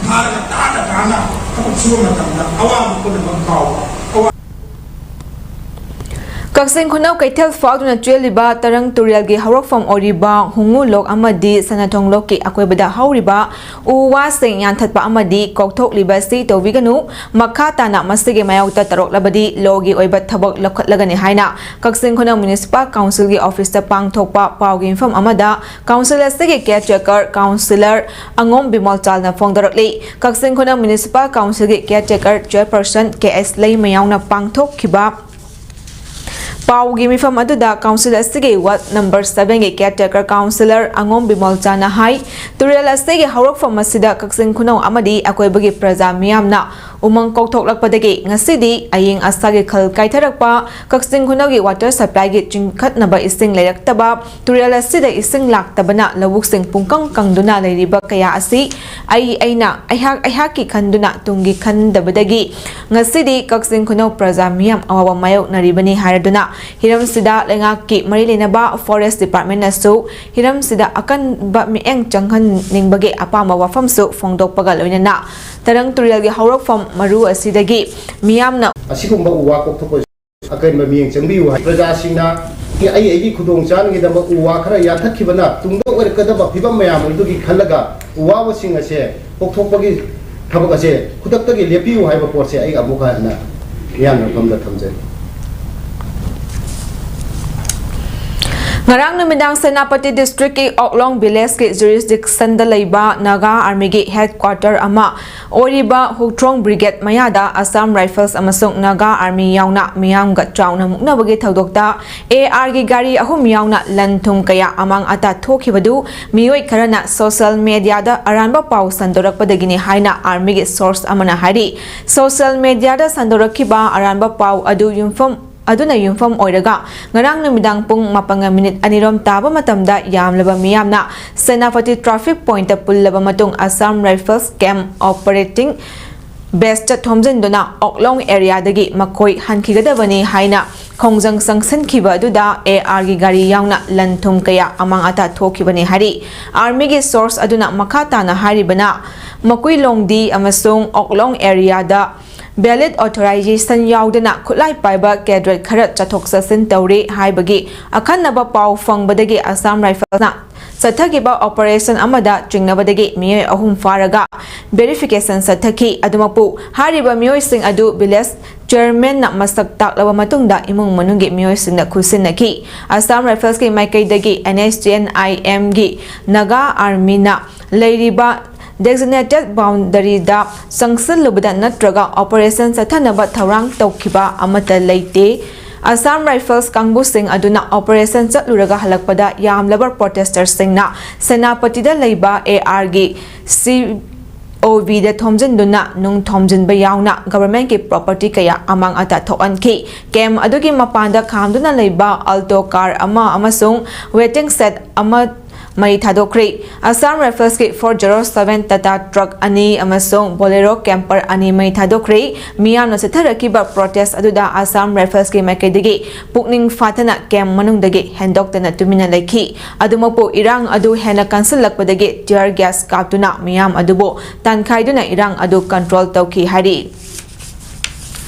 ꯊꯥꯔꯒ ꯇꯥꯅ ꯇꯥꯅ ꯊꯕꯛ ꯁꯨꯕ ꯃꯇꯝꯗ ꯑꯋꯥꯕ ꯄꯨꯝꯅꯃꯛ ꯀꯥꯎꯕ꯫ ꯑꯋꯥ- ꯀꯛꯆꯤꯡ ꯈꯨꯅꯧ ꯀꯩꯊꯦꯜ ꯐꯥꯎꯗꯨꯅ ꯆꯦꯜꯂꯤꯕ ꯇꯔꯪ ꯇꯨꯔꯦꯜꯒꯤ ꯍꯧꯔꯛꯐꯝ ꯑꯣꯏꯔꯤꯕ ꯍꯨꯡꯉꯨ ꯂꯣꯛ ꯑꯃꯗꯤ ꯁꯅꯥꯊꯣꯡ ꯂꯣꯛꯀꯤ ꯑꯀꯣꯏꯕꯗ ꯍꯧꯔꯤꯕ ꯎ ꯋꯥꯁꯤꯡ ꯌꯥꯟꯊꯠꯄ ꯑꯃꯗꯤ ꯀꯣꯛꯊꯣꯛꯂꯤꯕ ꯑꯁꯤ ꯇꯧꯕꯤꯒꯅꯨ, ꯃꯈꯥ ꯇꯥꯅ ꯃꯁꯤꯒꯤ ꯃꯥꯌꯣꯛꯇ ꯇꯧꯔꯛꯂꯕꯗꯤ ꯂꯣꯒꯤ ꯑꯣꯏꯕ ꯊꯕꯛ ꯂꯧꯈꯠꯂꯒꯅꯤ ꯍꯥꯏꯅ ꯀꯛꯆꯤꯡ ꯈꯨꯅꯧ ꯃ꯭ꯌꯨꯅꯤꯁꯤꯄꯥꯜ ꯀꯥꯎꯟꯁꯤꯜꯒꯤ ꯑꯣꯐꯤꯁꯇ ꯄꯥꯡꯊꯣꯛꯄ ꯄꯥꯎꯒꯤ ꯃꯤꯐꯝ ꯑꯃꯗ ꯀꯥꯎꯟꯁꯤꯜ ꯑꯁꯤꯒꯤ ꯀꯦꯌꯔꯇꯦꯀꯔ ꯀꯥꯎꯟꯁꯤꯂꯔ ꯑꯉꯣꯝ ꯕꯤꯃꯣꯜꯆꯥꯜꯅ ꯐꯣꯡꯗꯣꯔꯛꯂꯤ꯫ ꯀꯛꯆꯤꯡ ꯈꯨꯅꯧ ꯃ꯭ꯌꯨꯅꯤꯁꯤꯄꯥꯜ ꯀꯥꯎꯟꯁꯤꯜꯒꯤ ꯀꯦꯌꯔꯇꯦꯀꯔ ꯆꯦꯌꯔꯄꯔꯁꯟ ꯀꯦ ꯑꯦꯁ ꯂꯩꯃꯌꯥꯝꯅ ꯄꯥꯡꯊꯣꯛꯈꯤꯕ ꯄꯥꯎꯒꯤ ꯃꯤꯐꯝ ꯑꯗꯨꯗ ꯀꯥꯎꯟꯁꯤꯜ ꯑꯁꯤꯒꯤ ꯋꯥꯔꯗ ꯅꯝꯕꯔ ꯁꯚꯦꯟꯒꯤ ꯀꯦꯌꯔꯇꯦꯀꯔ ꯀꯥꯎꯟꯁꯤꯂꯔ ꯑꯉꯣꯝ ꯕꯤꯃꯣꯜꯆꯥꯅ ꯍꯥꯏ, ꯇꯨꯔꯦꯜ ꯑꯁꯤꯒꯤ ꯍꯧꯔꯛꯐꯝ ꯑꯁꯤꯗ ꯀꯛꯆꯤꯡ ꯈꯨꯅꯧ ꯑꯃꯗꯤ ꯑꯀꯣꯏꯕꯒꯤ ꯄ꯭ꯔꯖꯥ ꯃꯤꯌꯥꯝꯅ ꯎꯃꯪ ꯀꯣꯛꯊꯣꯛꯂꯛꯄꯗꯒꯤ ꯉꯁꯤꯗꯤ ꯑꯏꯪ ꯑꯁꯥꯒꯤ ꯈꯜ ꯀꯥꯏꯊꯔꯛꯄ, ꯀꯛꯆꯤꯡ ꯈꯨꯅꯧꯒꯤ ꯋꯥꯇꯔ ꯁꯄ꯭ꯂꯥꯏꯒꯤ ꯆꯤꯡꯈꯠꯅꯕ ꯏꯁꯤꯡ ꯂꯩꯔꯛꯇꯕ, ꯇꯨꯔꯦꯜ ꯑꯁꯤꯗ ꯏꯁꯤꯡ ꯂꯥꯛꯇꯕꯅ ꯂꯧꯕꯨꯛꯁꯤꯡ ꯄꯨꯡꯀꯪ ꯀꯪꯗꯨꯅ ꯂꯩꯔꯤꯕ ꯀꯌꯥ ꯑꯁꯤ ꯑꯩ, ꯑꯩꯅ, ꯑꯩꯍꯥꯛ, ꯑꯩꯍꯥꯛꯀꯤ ꯈꯟꯗꯨꯅ ꯇꯨꯡꯒꯤ ꯈꯟꯗꯕꯗꯒꯤ ꯉꯁꯤꯗꯤ ꯀꯛꯆꯤꯡ ꯈꯨꯅꯧ ꯄ꯭ꯔꯖꯥ ꯃꯤꯌꯥꯝ ꯑꯋꯥꯕ ꯃꯥꯌꯣꯛꯅꯔꯤꯕꯅꯤ ꯍꯥꯏꯔꯗꯨꯅ ꯍꯤꯔꯝꯁꯤꯗ ꯂꯩꯉꯥꯛꯀꯤ ꯃꯔꯤ ꯂꯩꯅꯕ ꯐꯣꯔꯦꯁ ꯗꯤꯄꯥꯔꯠꯃꯦꯟꯅꯁꯨ ꯍꯤꯔꯝꯁꯤꯗ ꯑꯀꯟꯕ ꯃꯤꯠꯌꯦꯡ ꯆꯪꯍꯟꯅꯤꯡꯕꯒꯤ ꯑꯄꯥꯝꯕ ꯋꯥꯐꯝꯁꯨ ꯐꯣꯡꯗꯣꯛꯄꯒ ꯂꯣꯏꯅꯅ ꯇꯔꯪ ꯇꯨꯔꯦꯜꯒꯤ ꯍꯧꯔꯛꯐꯝ ꯃꯔꯨ ꯑꯁꯤꯗꯒꯤ ꯃꯤꯌꯥꯝꯅ ꯑꯁꯤꯒꯨꯝꯕ ꯎ ꯋꯥ ꯀꯣꯛꯊꯣꯛꯄ ꯑꯀꯟꯕ ꯃꯤꯠꯌꯦꯡ ꯆꯪꯕꯤꯌꯨ ꯍꯥꯏ꯫ ꯄ꯭ꯔꯖꯥꯁꯤꯡꯅ ꯑꯩ ꯑꯩꯒꯤ ꯈꯨꯗꯣꯡ ꯆꯥꯅꯕꯒꯤꯗꯃꯛ ꯎ ꯋꯥ ꯈꯔ ꯌꯥꯟꯊꯠꯈꯤꯕꯅ ꯇꯨꯡꯗ ꯑꯣꯏꯔꯛꯀꯗꯕ ꯐꯤꯕꯝ ꯃꯌꯥꯝ ꯑꯗꯨꯒꯤ ꯈꯜꯂꯒ ꯎ ꯋꯥ ꯃꯁꯤꯡ ꯑꯁꯦ ꯀꯣꯛꯊꯣꯛꯄꯒꯤ ꯊꯕꯛ ꯑꯁꯦ ꯈꯨꯗꯛꯇꯒꯤ ꯂꯦꯞꯄꯤꯌꯨ ꯍꯥꯏꯕ ꯄꯣꯠꯁꯦ ꯑꯩ ꯑꯃꯨꯛ ꯍꯟꯅ ꯃꯤꯌꯥꯝꯒꯤ ꯃꯐꯝꯗ ꯊꯝꯖꯔꯤ꯫ ꯉꯔꯥꯡ ꯅꯨꯃꯤꯗꯥꯡ ꯁꯦꯅꯥꯄꯇꯤ ꯗꯤꯁꯇ꯭ꯔꯤꯛꯀꯤ ꯑꯣꯛꯂꯣꯡ ꯚꯤꯂꯦꯖꯀꯤ ꯖꯨꯔꯤꯁꯗꯤꯛꯁꯟꯗ ꯂꯩꯕ ꯅꯥꯒꯥ ꯑꯥꯔꯃꯤꯒꯤ ꯍꯦꯗꯀ꯭ꯋꯥꯇꯔ ꯑꯃ ꯑꯣꯏꯔꯤꯕ ꯍꯨꯛꯊ꯭ꯔꯣꯡ ꯕ꯭ꯔꯤꯒꯦꯗ ꯃꯌꯥꯗ ꯑꯁꯥꯝ ꯔꯥꯏꯐꯜꯁ ꯑꯃꯁꯨꯡ ꯅꯥꯒꯥ ꯑꯥꯔꯃꯤ ꯌꯥꯎꯅ ꯃꯤꯌꯥꯝꯒ ꯆꯥꯎꯅ ꯃꯨꯛꯅꯕꯒꯤ ꯊꯧꯗꯣꯛꯇ ꯑꯦ ꯑꯥꯔꯒꯤ ꯒꯥꯔꯤ ꯑꯍꯨꯝ ꯌꯥꯎꯅ ꯂꯟ ꯊꯨꯝ ꯀꯌꯥ ꯑꯃꯥꯡ ꯑꯇꯥ ꯊꯣꯛꯈꯤꯕꯗꯨ ꯃꯤꯑꯣꯏ ꯈꯔꯅ ꯁꯣꯁꯤꯌꯦꯜ ꯃꯦꯗꯤꯌꯥꯗ ꯑꯔꯥꯟꯕ ꯄꯥꯎ ꯁꯟꯗꯣꯔꯛꯄꯗꯒꯤꯅꯤ ꯍꯥꯏꯅ ꯑꯥꯔꯃꯤꯒꯤ ꯁꯣꯔꯁ ꯑꯃꯅ ꯍꯥꯏꯔꯤ꯫ ꯁꯣꯁꯤꯌꯦꯜ ꯃꯦꯗꯤꯌꯥꯗ ꯁꯟꯗꯣꯔꯛꯈꯤꯕ ꯑꯔꯥꯟꯕ ꯄꯥꯎ ꯑꯗꯨ ꯌꯨꯝꯐꯝ ꯑꯗꯨꯅ ꯌꯨꯝꯐꯝ ꯑꯣꯏꯔꯒ ꯉꯔꯥꯡ ꯅꯨꯃꯤꯗꯥꯡ ꯄꯨꯡ ꯃꯥꯄꯟꯒ ꯃꯤꯅꯤꯠ ꯑꯅꯤꯔꯣꯝ ꯇꯥꯕ ꯃꯇꯝꯗ ꯌꯥꯝꯂꯕ ꯃꯤꯌꯥꯝꯅ ꯁꯦꯅꯥꯄꯇꯤ ꯇ꯭ꯔꯥꯐꯤꯛ ꯄꯣꯏꯟꯠꯇ ꯄꯨꯜꯂꯕ ꯃꯇꯨꯡ Assam rifles camp operating base ꯊꯣꯝꯖꯤꯟꯗꯨꯅ ꯑꯣꯛꯂꯣꯡ ꯑꯦꯔꯤꯌꯥꯗꯒꯤ ꯃꯈꯣꯏ ꯍꯟꯈꯤꯒꯗꯕꯅꯤ ꯍꯥꯏꯅ ꯈꯣꯡꯖꯪ ꯆꯪꯁꯤꯟꯈꯤꯕ ꯑꯗꯨꯗ ꯑꯦ ꯑꯥꯔꯒꯤ ꯒꯥꯔꯤ ꯌꯥꯎꯅ ꯂꯟ ꯊꯨꯝ ꯀꯌꯥ ꯑꯃꯥꯡ ꯑꯇꯥ ꯊꯣꯛꯈꯤꯕꯅꯤ ꯍꯥꯏꯔꯤ꯫ ꯑꯥꯔꯃꯤꯒꯤ ꯁꯣꯔꯁ ꯑꯗꯨꯅ ꯃꯈꯥ ꯇꯥꯅ ꯍꯥꯏꯔꯤꯕꯅ, ꯃꯀꯨꯏꯂꯣꯡꯗꯤ ꯑꯃꯁꯨꯡ ꯑꯣꯛꯂꯣꯡ ꯑꯦꯔꯤꯌꯥꯗ ꯚꯦꯂꯤꯗ ꯑꯣꯊꯣꯔꯥꯏꯖꯦꯁꯟ ꯌꯥꯎꯗꯅ ꯈꯨꯠꯂꯥꯏ ꯄꯥꯏꯕ ꯀꯦꯗ꯭ꯔꯦꯠ ꯈꯔ ꯆꯠꯊꯣꯛ ꯆꯠꯁꯤꯟ ꯇꯧꯔꯤ ꯍꯥꯏꯕꯒꯤ ꯑꯈꯟꯅꯕ ꯄꯥꯎ ꯐꯪꯕꯗꯒꯤ ꯑꯁꯥꯝ ꯔꯥꯏꯐꯜꯁꯅ ꯆꯠꯊꯈꯤꯕ ꯑꯣꯄꯔꯦꯁꯟ ꯑꯃꯗ ꯆꯤꯡꯅꯕꯗꯒꯤ ꯃꯤꯑꯣꯏ ꯑꯍꯨꯝ ꯐꯥꯔꯒ ꯚꯦꯔꯤꯐꯤꯀꯦꯁꯟ ꯆꯠꯊꯈꯤ꯫ ꯑꯗꯨꯃꯛꯄꯨ ꯍꯥꯏꯔꯤꯕ ꯃꯤꯑꯣꯏꯁꯤꯡ ꯑꯗꯨ ꯚꯤꯂꯦꯖ ꯆꯤꯌꯔꯃꯦꯟꯅ ꯃꯁꯛ ꯇꯥꯛꯂꯕ ꯃꯇꯨꯡꯗ ꯏꯃꯨꯡ ꯃꯅꯨꯡꯒꯤ ꯃꯤꯑꯣꯏꯁꯤꯡꯅ ꯈꯨꯠꯁꯤꯟꯅꯈꯤ꯫ ꯑꯁꯥꯝ ꯔꯥꯏꯐꯜꯁꯀꯤ ꯃꯥꯏꯀꯩꯗꯒꯤ ꯑꯦꯟ ꯑꯦꯁ ꯖꯤ ꯑꯦꯟ ꯑꯥꯏ ꯑꯦꯝꯒꯤ ꯅꯥꯒꯥ ꯑꯥꯔꯃꯤꯅ ꯂꯩꯔꯤꯕ ꯗꯦꯖꯤꯒꯅꯦꯇꯦꯗ ꯕꯥꯎꯟꯗꯔꯤꯗ ꯆꯪꯁꯤꯜꯂꯨꯕꯗ ꯅꯠꯇ꯭ꯔꯒ ꯑꯣꯄꯔꯦꯁꯟ ꯆꯠꯊꯅꯕ ꯊꯧꯔꯥꯡ ꯇꯧꯈꯤꯕ ꯑꯃꯠꯇ ꯂꯩꯇꯦ꯫ ꯑꯁꯥꯝ ꯔꯥꯏꯐꯜꯁ ꯀꯥꯡꯕꯨꯁꯤꯡ ꯑꯗꯨꯅ ꯑꯣꯄꯔꯦꯁꯟ ꯆꯠꯂꯨꯔꯒ ꯍꯜꯂꯛꯄꯗ ꯌꯥꯝꯂꯕ ꯄ꯭ꯔꯣꯇꯦꯁꯇꯔꯁꯤꯡꯅ ꯁꯦꯅꯥꯄꯇꯤꯗ ꯂꯩꯕ ꯑꯦ ꯑꯥꯔꯒꯤ ꯁꯤ ꯑꯣ ꯚꯤꯗ ꯊꯣꯝꯖꯤꯟꯗꯨꯅ ꯅꯨꯡ ꯊꯣꯝꯖꯤꯟꯕ ꯌꯥꯎꯅ ꯒꯚꯔꯟꯃꯦꯟꯠꯀꯤ ꯄ꯭ꯔꯣꯄꯔꯇꯤ ꯀꯌꯥ ꯑꯃꯥꯡ ꯑꯇꯥ ꯊꯣꯛꯍꯟꯈꯤ꯫ ꯀꯦꯝꯞ ꯑꯗꯨꯒꯤ ꯃꯄꯥꯟꯗ ꯈꯥꯝꯗꯨꯅ ꯂꯩꯕ ꯑꯜꯇꯣ ꯀꯥꯔ ꯑꯃ ꯑꯃꯁꯨꯡ ꯋꯦꯇꯤꯡ ꯁꯦꯗ ꯑꯃ ꯃꯩ ꯊꯥꯗꯣꯛꯈ꯭ꯔꯦ꯫ ꯑꯁꯥꯝ ꯔꯥꯏꯐꯜꯁꯀꯤ four zero seven Tata truck ꯑꯅꯤ ꯑꯃꯁꯨꯡ ꯕꯣꯂꯦꯔꯣ ꯀꯦꯝꯄꯔ ꯑꯅꯤ ꯃꯩ ꯊꯥꯗꯣꯛꯈ꯭ꯔꯦ꯫ ꯃꯤꯌꯥꯝꯅ ꯆꯠꯊꯔꯛꯈꯤꯕ ꯄ꯭ꯔꯣꯇꯦꯁ ꯑꯗꯨꯗ ꯑꯁꯥꯝ ꯔꯥꯏꯐꯜꯁꯀꯤ ꯃꯥꯏꯀꯩꯗꯒꯤ ꯄꯨꯛꯅꯤꯡ ꯐꯥꯊꯅ ꯀꯦꯝꯞ ꯃꯅꯨꯡꯗꯒꯤ ꯍꯦꯟꯗꯣꯛꯇꯅ ꯇꯨꯃꯤꯟꯅ ꯂꯩꯈꯤ꯫ ꯑꯗꯨꯃꯛꯄꯨ ꯏꯔꯥꯡ ꯑꯗꯨ ꯍꯦꯟꯅ ꯀꯟꯁꯤꯜꯂꯛꯄꯗꯒꯤ ꯇꯤꯌꯔ ꯒ꯭ꯌꯥꯁ ꯀꯥꯞꯇꯨꯅ ꯃꯤꯌꯥꯝ ꯑꯗꯨꯕꯨ ꯇꯥꯟꯈꯥꯏꯗꯨꯅ ꯏꯔꯥꯡ ꯑꯗꯨ ꯀꯟꯇ꯭ꯔꯣꯜ ꯇꯧꯈꯤ ꯍꯥꯏꯔꯤ꯫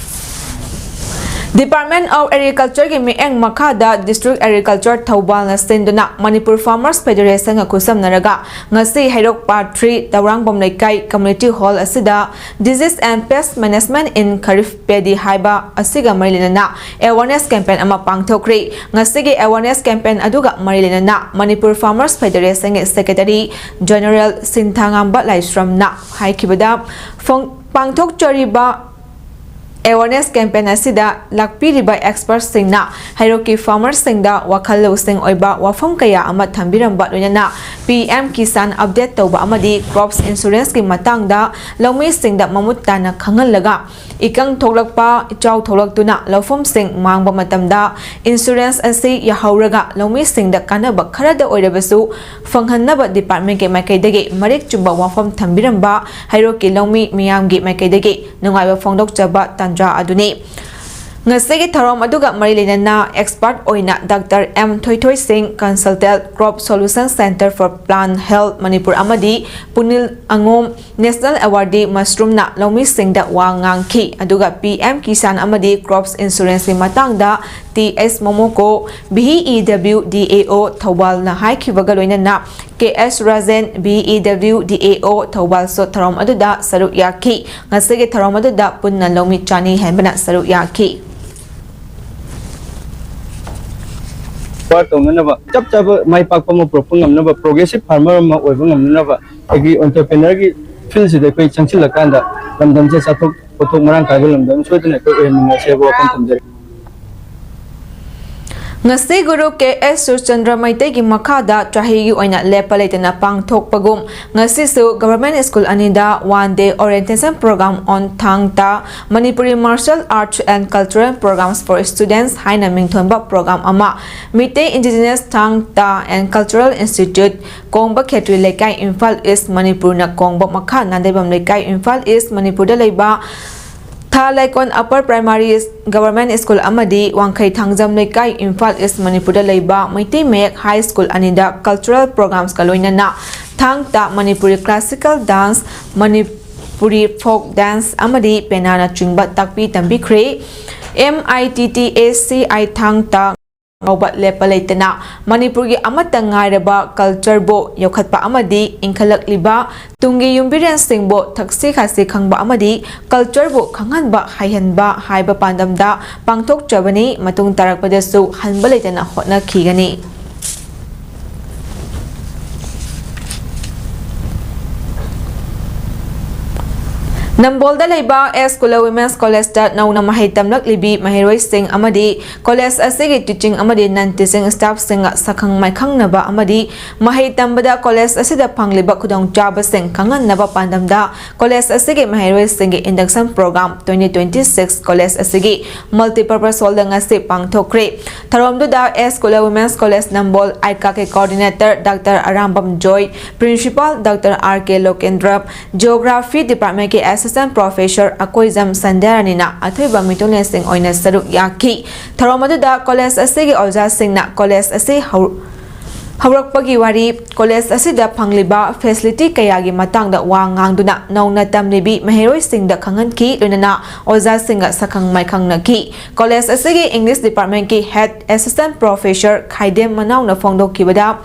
Department of Agriculture ꯒꯤ ꯃꯤꯠꯌꯦꯡ ꯃꯈꯥꯗ District Agriculture ꯊꯧꯕꯥꯜꯅ ꯁꯤꯟꯗꯨꯅ ꯃꯅꯤꯄꯨꯔ Farmers Federation ꯒ ꯈꯨꯠꯁꯝꯅꯔꯒ ꯉꯁꯤ ꯍꯩꯔꯣꯛ Part three ꯇꯧꯔꯥꯡꯕꯝ ꯂꯩꯀꯥꯏ Community Hall ꯑꯁꯤꯗ Disease and Pest Management in Kharif Paddy ꯍꯥꯏꯕ ꯑꯁꯤꯒ ꯃꯔꯤ ꯂꯩꯅꯅ awareness campaign ꯑꯃ ꯄꯥꯡꯊꯣꯛꯈ꯭ꯔꯦ꯫ ꯉꯁꯤꯒꯤ awareness campaign ꯑꯗꯨꯒ ꯃꯔꯤ ꯂꯩꯅꯅ ꯃꯅꯤꯄꯨꯔ Farmers Federation ꯒꯤ Secretary General ꯁꯤꯟꯊꯥꯉꯥꯝꯕ ꯂꯥꯏꯁ꯭ꯔꯝꯅ ꯍꯥꯏꯈꯤꯕꯗ, ꯐꯣꯡ-, ꯄꯥꯡꯊꯣꯛꯆꯔꯤꯕ awareness campaign ꯑꯁꯤꯗ ꯂꯥꯛꯄꯤꯔꯤꯕ experts ꯁꯤꯡꯅ ꯍꯩꯔꯣꯛꯀꯤ farmers ꯁꯤꯡꯗ ꯋꯥꯈꯜ ꯂꯧꯁꯤꯡ ꯑꯣꯏꯕ ꯋꯥꯐꯝ ꯀꯌꯥ ꯑꯃ ꯊꯝꯕꯤꯔꯝꯕ, ꯂꯣꯏꯅꯅ P M Kisan update ꯇꯧꯕ ꯑꯃꯗꯤ crops insurance ꯀꯤ ꯃꯇꯥꯡꯗ ꯂꯧꯃꯤꯁꯤꯡꯗ ꯃꯃꯨꯠ ꯇꯥꯅ ꯈꯪꯍꯜꯂꯒ, ꯏꯀꯪ ꯊꯣꯛꯂꯛꯄ, ꯏꯆꯥꯎ ꯊꯣꯛꯂꯛꯇꯨꯅ ꯂꯧꯐꯝꯁꯤꯡ ꯃꯥꯡꯕ ꯃꯇꯝꯗ insurance ꯑꯁꯤ ꯌꯥꯍꯧꯔꯒ ꯂꯧꯃꯤꯁꯤꯡꯗ ꯀꯥꯟꯅꯕ ꯈꯔꯗ ꯑꯣꯏꯔꯕꯁꯨ ꯐꯪꯍꯟꯅꯕ department ꯀꯤ ꯃꯥꯏꯀꯩꯗꯒꯤ ꯃꯔꯤꯛ ꯆꯨꯝꯕ ꯋꯥꯐꯝ ꯊꯝꯕꯤꯔꯝꯕ ꯍꯩꯔꯣꯛꯀꯤ ꯂꯧꯃꯤ ꯃꯤꯌꯥꯝꯒꯤ ꯃꯥꯏꯀꯩꯗꯒꯤ ꯅꯨꯡꯉꯥꯏꯕ ꯐꯣꯡꯗꯣꯛꯆꯕ ꯇꯥꯟꯖꯥ ꯑꯗꯨꯅꯤ꯫ ꯉꯁꯤꯒꯤ ꯊꯧꯔꯝ ꯑꯗꯨꯒ ꯃꯔꯤ ꯂꯩꯅꯅ expert ꯑꯣꯏꯅ Doctor M ꯊꯣꯏꯊꯣꯏ ꯁꯤꯡ, Consultant Crop Solution Center for Plant Health Manipur ꯑꯃꯗꯤ ꯄꯨꯅꯤꯜ ꯑꯉꯣꯝ, National Awardee ꯃꯁꯔꯨꯝꯅ ꯂꯧꯃꯤꯁꯤꯡꯗ ꯋꯥ ꯉꯥꯡꯈꯤ꯫ ꯑꯗꯨꯒ P M Kisan ꯑꯃꯗꯤ Crops Insurance ꯀꯤ ꯃꯇꯥꯡꯗ T S ꯃꯣꯃꯣꯀꯣ, B E W D A O ꯊꯧꯕꯥꯜꯅ ꯍꯥꯏꯈꯤꯕꯒ ꯂꯣꯏꯅꯅ K S Rajen, B E W D A O ꯊꯧꯕꯥꯜꯁꯨ ꯊꯧꯔꯝ ꯑꯗꯨꯗ ꯁꯔꯨꯛ ꯌꯥꯈꯤ꯫ ꯉꯁꯤꯒꯤ ꯊꯧꯔꯝ ꯑꯗꯨꯗ ꯄꯨꯟꯅ ꯂꯧꯃꯤ ꯆꯥꯅꯤ ꯍꯦꯟꯕꯅ ꯁꯔꯨꯛ ꯌꯥꯈꯤ꯫ ꯋꯥꯔ ꯇꯧꯅꯅꯕ, ꯆꯞ ꯆꯥꯕ ꯃꯥꯏ ꯄꯥꯛꯄ ꯑꯃ ꯄꯨꯔꯛꯄ ꯉꯝꯅꯕ, progressive farmer ꯑꯃ ꯑꯣꯏꯕ ꯉꯝꯅꯅꯕ, ꯑꯩꯒꯤ entrepreneur ꯒꯤ field ꯁꯤꯗ ꯑꯩꯈꯣꯏ ꯆꯪꯁꯤꯜꯂꯀꯥꯟꯗ ꯂꯝꯗꯝꯁꯦ ꯆꯥꯊꯣꯛ ꯄꯣꯠꯊꯣꯛ ꯃꯔꯥꯡ ꯀꯥꯏꯕ ꯂꯝꯗꯝ ꯁꯣꯏꯗꯅ ꯑꯩꯈꯣꯏ ꯑꯣꯏꯍꯟꯃꯤꯟꯅꯁꯦ ꯍꯥꯏꯕ ꯋꯥꯐꯝ ꯊꯝꯖꯔꯤ꯫ ꯉꯁꯤ ꯒꯨꯔꯨ K S ꯁꯨꯔꯆꯟꯗ꯭ꯔ ꯃꯩꯇꯩꯒꯤ ꯃꯈꯥꯗ ꯆꯍꯤꯒꯤ ꯑꯣꯏꯅ ꯂꯦꯞꯄ ꯂꯩꯇꯅ ꯄꯥꯡꯊꯣꯛꯄꯒꯨꯝ, ꯉꯁꯤꯁꯨ government school ꯑꯅꯤꯗ one day orientation program on ꯊꯥꯡ ꯇꯥ Manipuri Martial Arts and Cultural Programs for Students ꯍꯥꯏꯅ ꯃꯤꯡꯊꯣꯟꯕ program ꯑꯃ Meitei Indigenous Thang Ta and Cultural Institute, ꯀꯣꯡꯕ ꯈꯦꯇ꯭ꯔꯤ ꯂꯩꯀꯥꯏ, ꯏꯝꯐꯥꯜ ꯏꯁ꯭ꯠ, ꯃꯅꯤꯄꯨꯔꯅ ꯀꯣꯡꯕ ꯃꯈꯥ ꯅꯥꯟꯗꯩꯕꯝ ꯂꯩꯀꯥꯏ, ꯏꯝꯐꯥꯜ ꯏꯁ꯭ꯠ, ꯃꯅꯤꯄꯨꯔꯗ ꯂꯩꯕ ꯊꯥ ꯂꯩꯀꯣꯟ Upper Primary Government School ꯑꯃꯗꯤ ꯋꯥꯡꯈꯩ ꯊꯥꯡꯖꯝ ꯂꯩꯀꯥꯏ, ꯏꯝꯐꯥꯜ ꯏꯁ꯭ꯠ, ꯃꯅꯤꯄꯨꯔꯗ ꯂꯩꯕ ꯃꯩꯇꯩ ꯃꯌꯦꯛ High School ꯑꯅꯤꯗ cultural programs ꯀ ꯂꯣꯏꯅꯅ ꯊꯥꯡ ꯇꯥ, Manipuri classical dance, Manipuri folk dance ꯑꯃꯗꯤ ꯄꯦꯅꯥꯅꯆꯤꯡꯕ ꯇꯥꯛꯄꯤ ꯇꯝꯕꯤꯈ꯭ꯔꯦ꯫ M I T T A C I ꯊꯥꯡ ꯇꯥ ꯐꯥꯎꯕ ꯂꯦꯞꯄ ꯂꯩꯇꯅ ꯃꯅꯤꯄꯨꯔꯒꯤ ꯑꯃꯠꯇ ꯉꯥꯏꯔꯕ ꯀꯜꯆꯔꯕꯨ ꯌꯣꯛꯈꯠꯄ ꯑꯃꯗꯤ ꯏꯟꯈꯠꯂꯛꯂꯤꯕ ꯇꯨꯡꯒꯤ ꯌꯨꯝꯕꯤꯔꯦꯟꯁꯤꯡꯕꯨ ꯊꯛꯁꯤ ꯈꯥꯁꯤ ꯈꯪꯕ ꯑꯃꯗꯤ ꯀꯜꯆꯔꯕꯨ ꯈꯪꯍꯟꯕ ꯍꯩꯍꯟꯕ ꯍꯥꯏꯕ ꯄꯥꯟꯗꯝꯗ ꯄꯥꯡꯊꯣꯛꯆꯕꯅꯤ꯫ ꯃꯇꯨꯡ ꯇꯥꯔꯛꯄꯗꯁꯨ ꯍꯟꯕ ꯂꯩꯇꯅ ꯍꯣꯠꯅꯈꯤꯒꯅꯤ꯫ ꯅꯝꯕꯣꯜꯗ ꯂꯩꯕ ꯑꯦꯁ ꯀꯨꯂ ꯋꯤꯃꯦꯟꯁ ꯀꯣꯂꯦꯖꯇ ꯅꯧꯅ ꯃꯍꯩ ꯇꯝꯂꯛꯂꯤꯕꯤ ꯃꯍꯩꯔꯣꯏꯁꯤꯡ ꯑꯃꯗꯤ ꯀꯣꯂꯦꯖ ꯑꯁꯤꯒꯤ ꯇꯤꯆꯤꯡ ꯑꯃꯗꯤ ꯅꯟ ꯇꯤꯆꯤꯡ ꯁ꯭ꯇꯥꯐꯁꯤꯡꯒ ꯁꯛꯈꯪ ꯃꯥꯏꯈꯪꯅꯕ ꯑꯃꯗꯤ ꯃꯍꯩ ꯇꯝꯕꯗ ꯀꯣꯂꯦꯖ ꯑꯁꯤꯗ ꯐꯪꯂꯤꯕ ꯈꯨꯗꯣꯡꯆꯥꯕꯁꯤꯡ ꯈꯪꯍꯟꯅꯕ ꯄꯥꯟꯗꯝꯗ ꯀꯣꯂꯦꯖ ꯑꯁꯤꯒꯤ ꯃꯍꯩꯔꯣꯏꯁꯤꯡꯒꯤ induction program twenty twenty six college ꯑꯁꯤꯒꯤ multipurpose hallꯗ ꯉꯁꯤ ꯄꯥꯡꯊꯣꯛꯈ꯭ꯔꯦ꯫ ꯊꯧꯔꯝꯗꯨꯗ ꯑꯦꯁ ꯀꯨꯂ ꯋꯤꯃꯦꯟꯁ ꯀꯣꯂꯦꯖ ꯅꯝꯕꯣꯜ ꯑꯥꯏꯀꯥꯒꯤ coordinator ꯗꯥꯛꯇꯔ ꯑꯔꯥꯝꯕꯝ ꯖꯣꯏ, principal ꯗꯥꯛꯇꯔ ꯑꯥꯔ ꯀꯦ ꯂꯣꯀꯦꯟꯗ꯭ꯔ, geography departmentꯀꯤ assistant professor ꯑꯀꯣꯏꯖꯝ ꯁꯟꯙ꯭ꯌꯥꯔꯥꯅꯤꯅ ꯑꯊꯣꯏꯕ ꯃꯤꯊꯨꯡꯂꯦꯟꯁꯤꯡ ꯑꯣꯏꯅ ꯁꯔꯨꯛ ꯌꯥꯈꯤ꯫ ꯊꯧꯔꯝ ꯑꯗꯨꯗ ꯀꯣꯂꯦꯖ ꯑꯁꯤꯒꯤ ꯑꯣꯖꯥꯁꯤꯡꯅ ꯀꯣꯂꯦꯖ ꯑꯁꯤ ꯍꯧ-, ꯍꯧꯔꯛꯄꯒꯤ ꯋꯥꯔꯤ, ꯀꯣꯂꯦꯖ ꯑꯁꯤꯗ ꯐꯪꯂꯤꯕ facility ꯀꯌꯥꯒꯤ ꯃꯇꯥꯡꯗ ꯋꯥ ꯉꯥꯡꯗꯨꯅ ꯅꯧꯅ ꯇꯝꯂꯤꯕꯤ ꯃꯍꯩꯔꯣꯏꯁꯤꯡꯗ ꯈꯪꯍꯟꯈꯤ, ꯂꯣꯏꯅꯅ ꯑꯣꯖꯥꯁꯤꯡꯒ ꯁꯛꯈꯪ ꯃꯥꯏꯈꯪꯅꯈꯤ꯫ ꯀꯣꯂꯦꯖ ꯑꯁꯤꯒꯤ English departmentꯀꯤ head assistant professor ꯈꯥꯏꯗꯦꯝ ꯃꯅꯥꯎꯅ ꯐꯣꯡꯗꯣꯛꯈꯤꯕꯗ,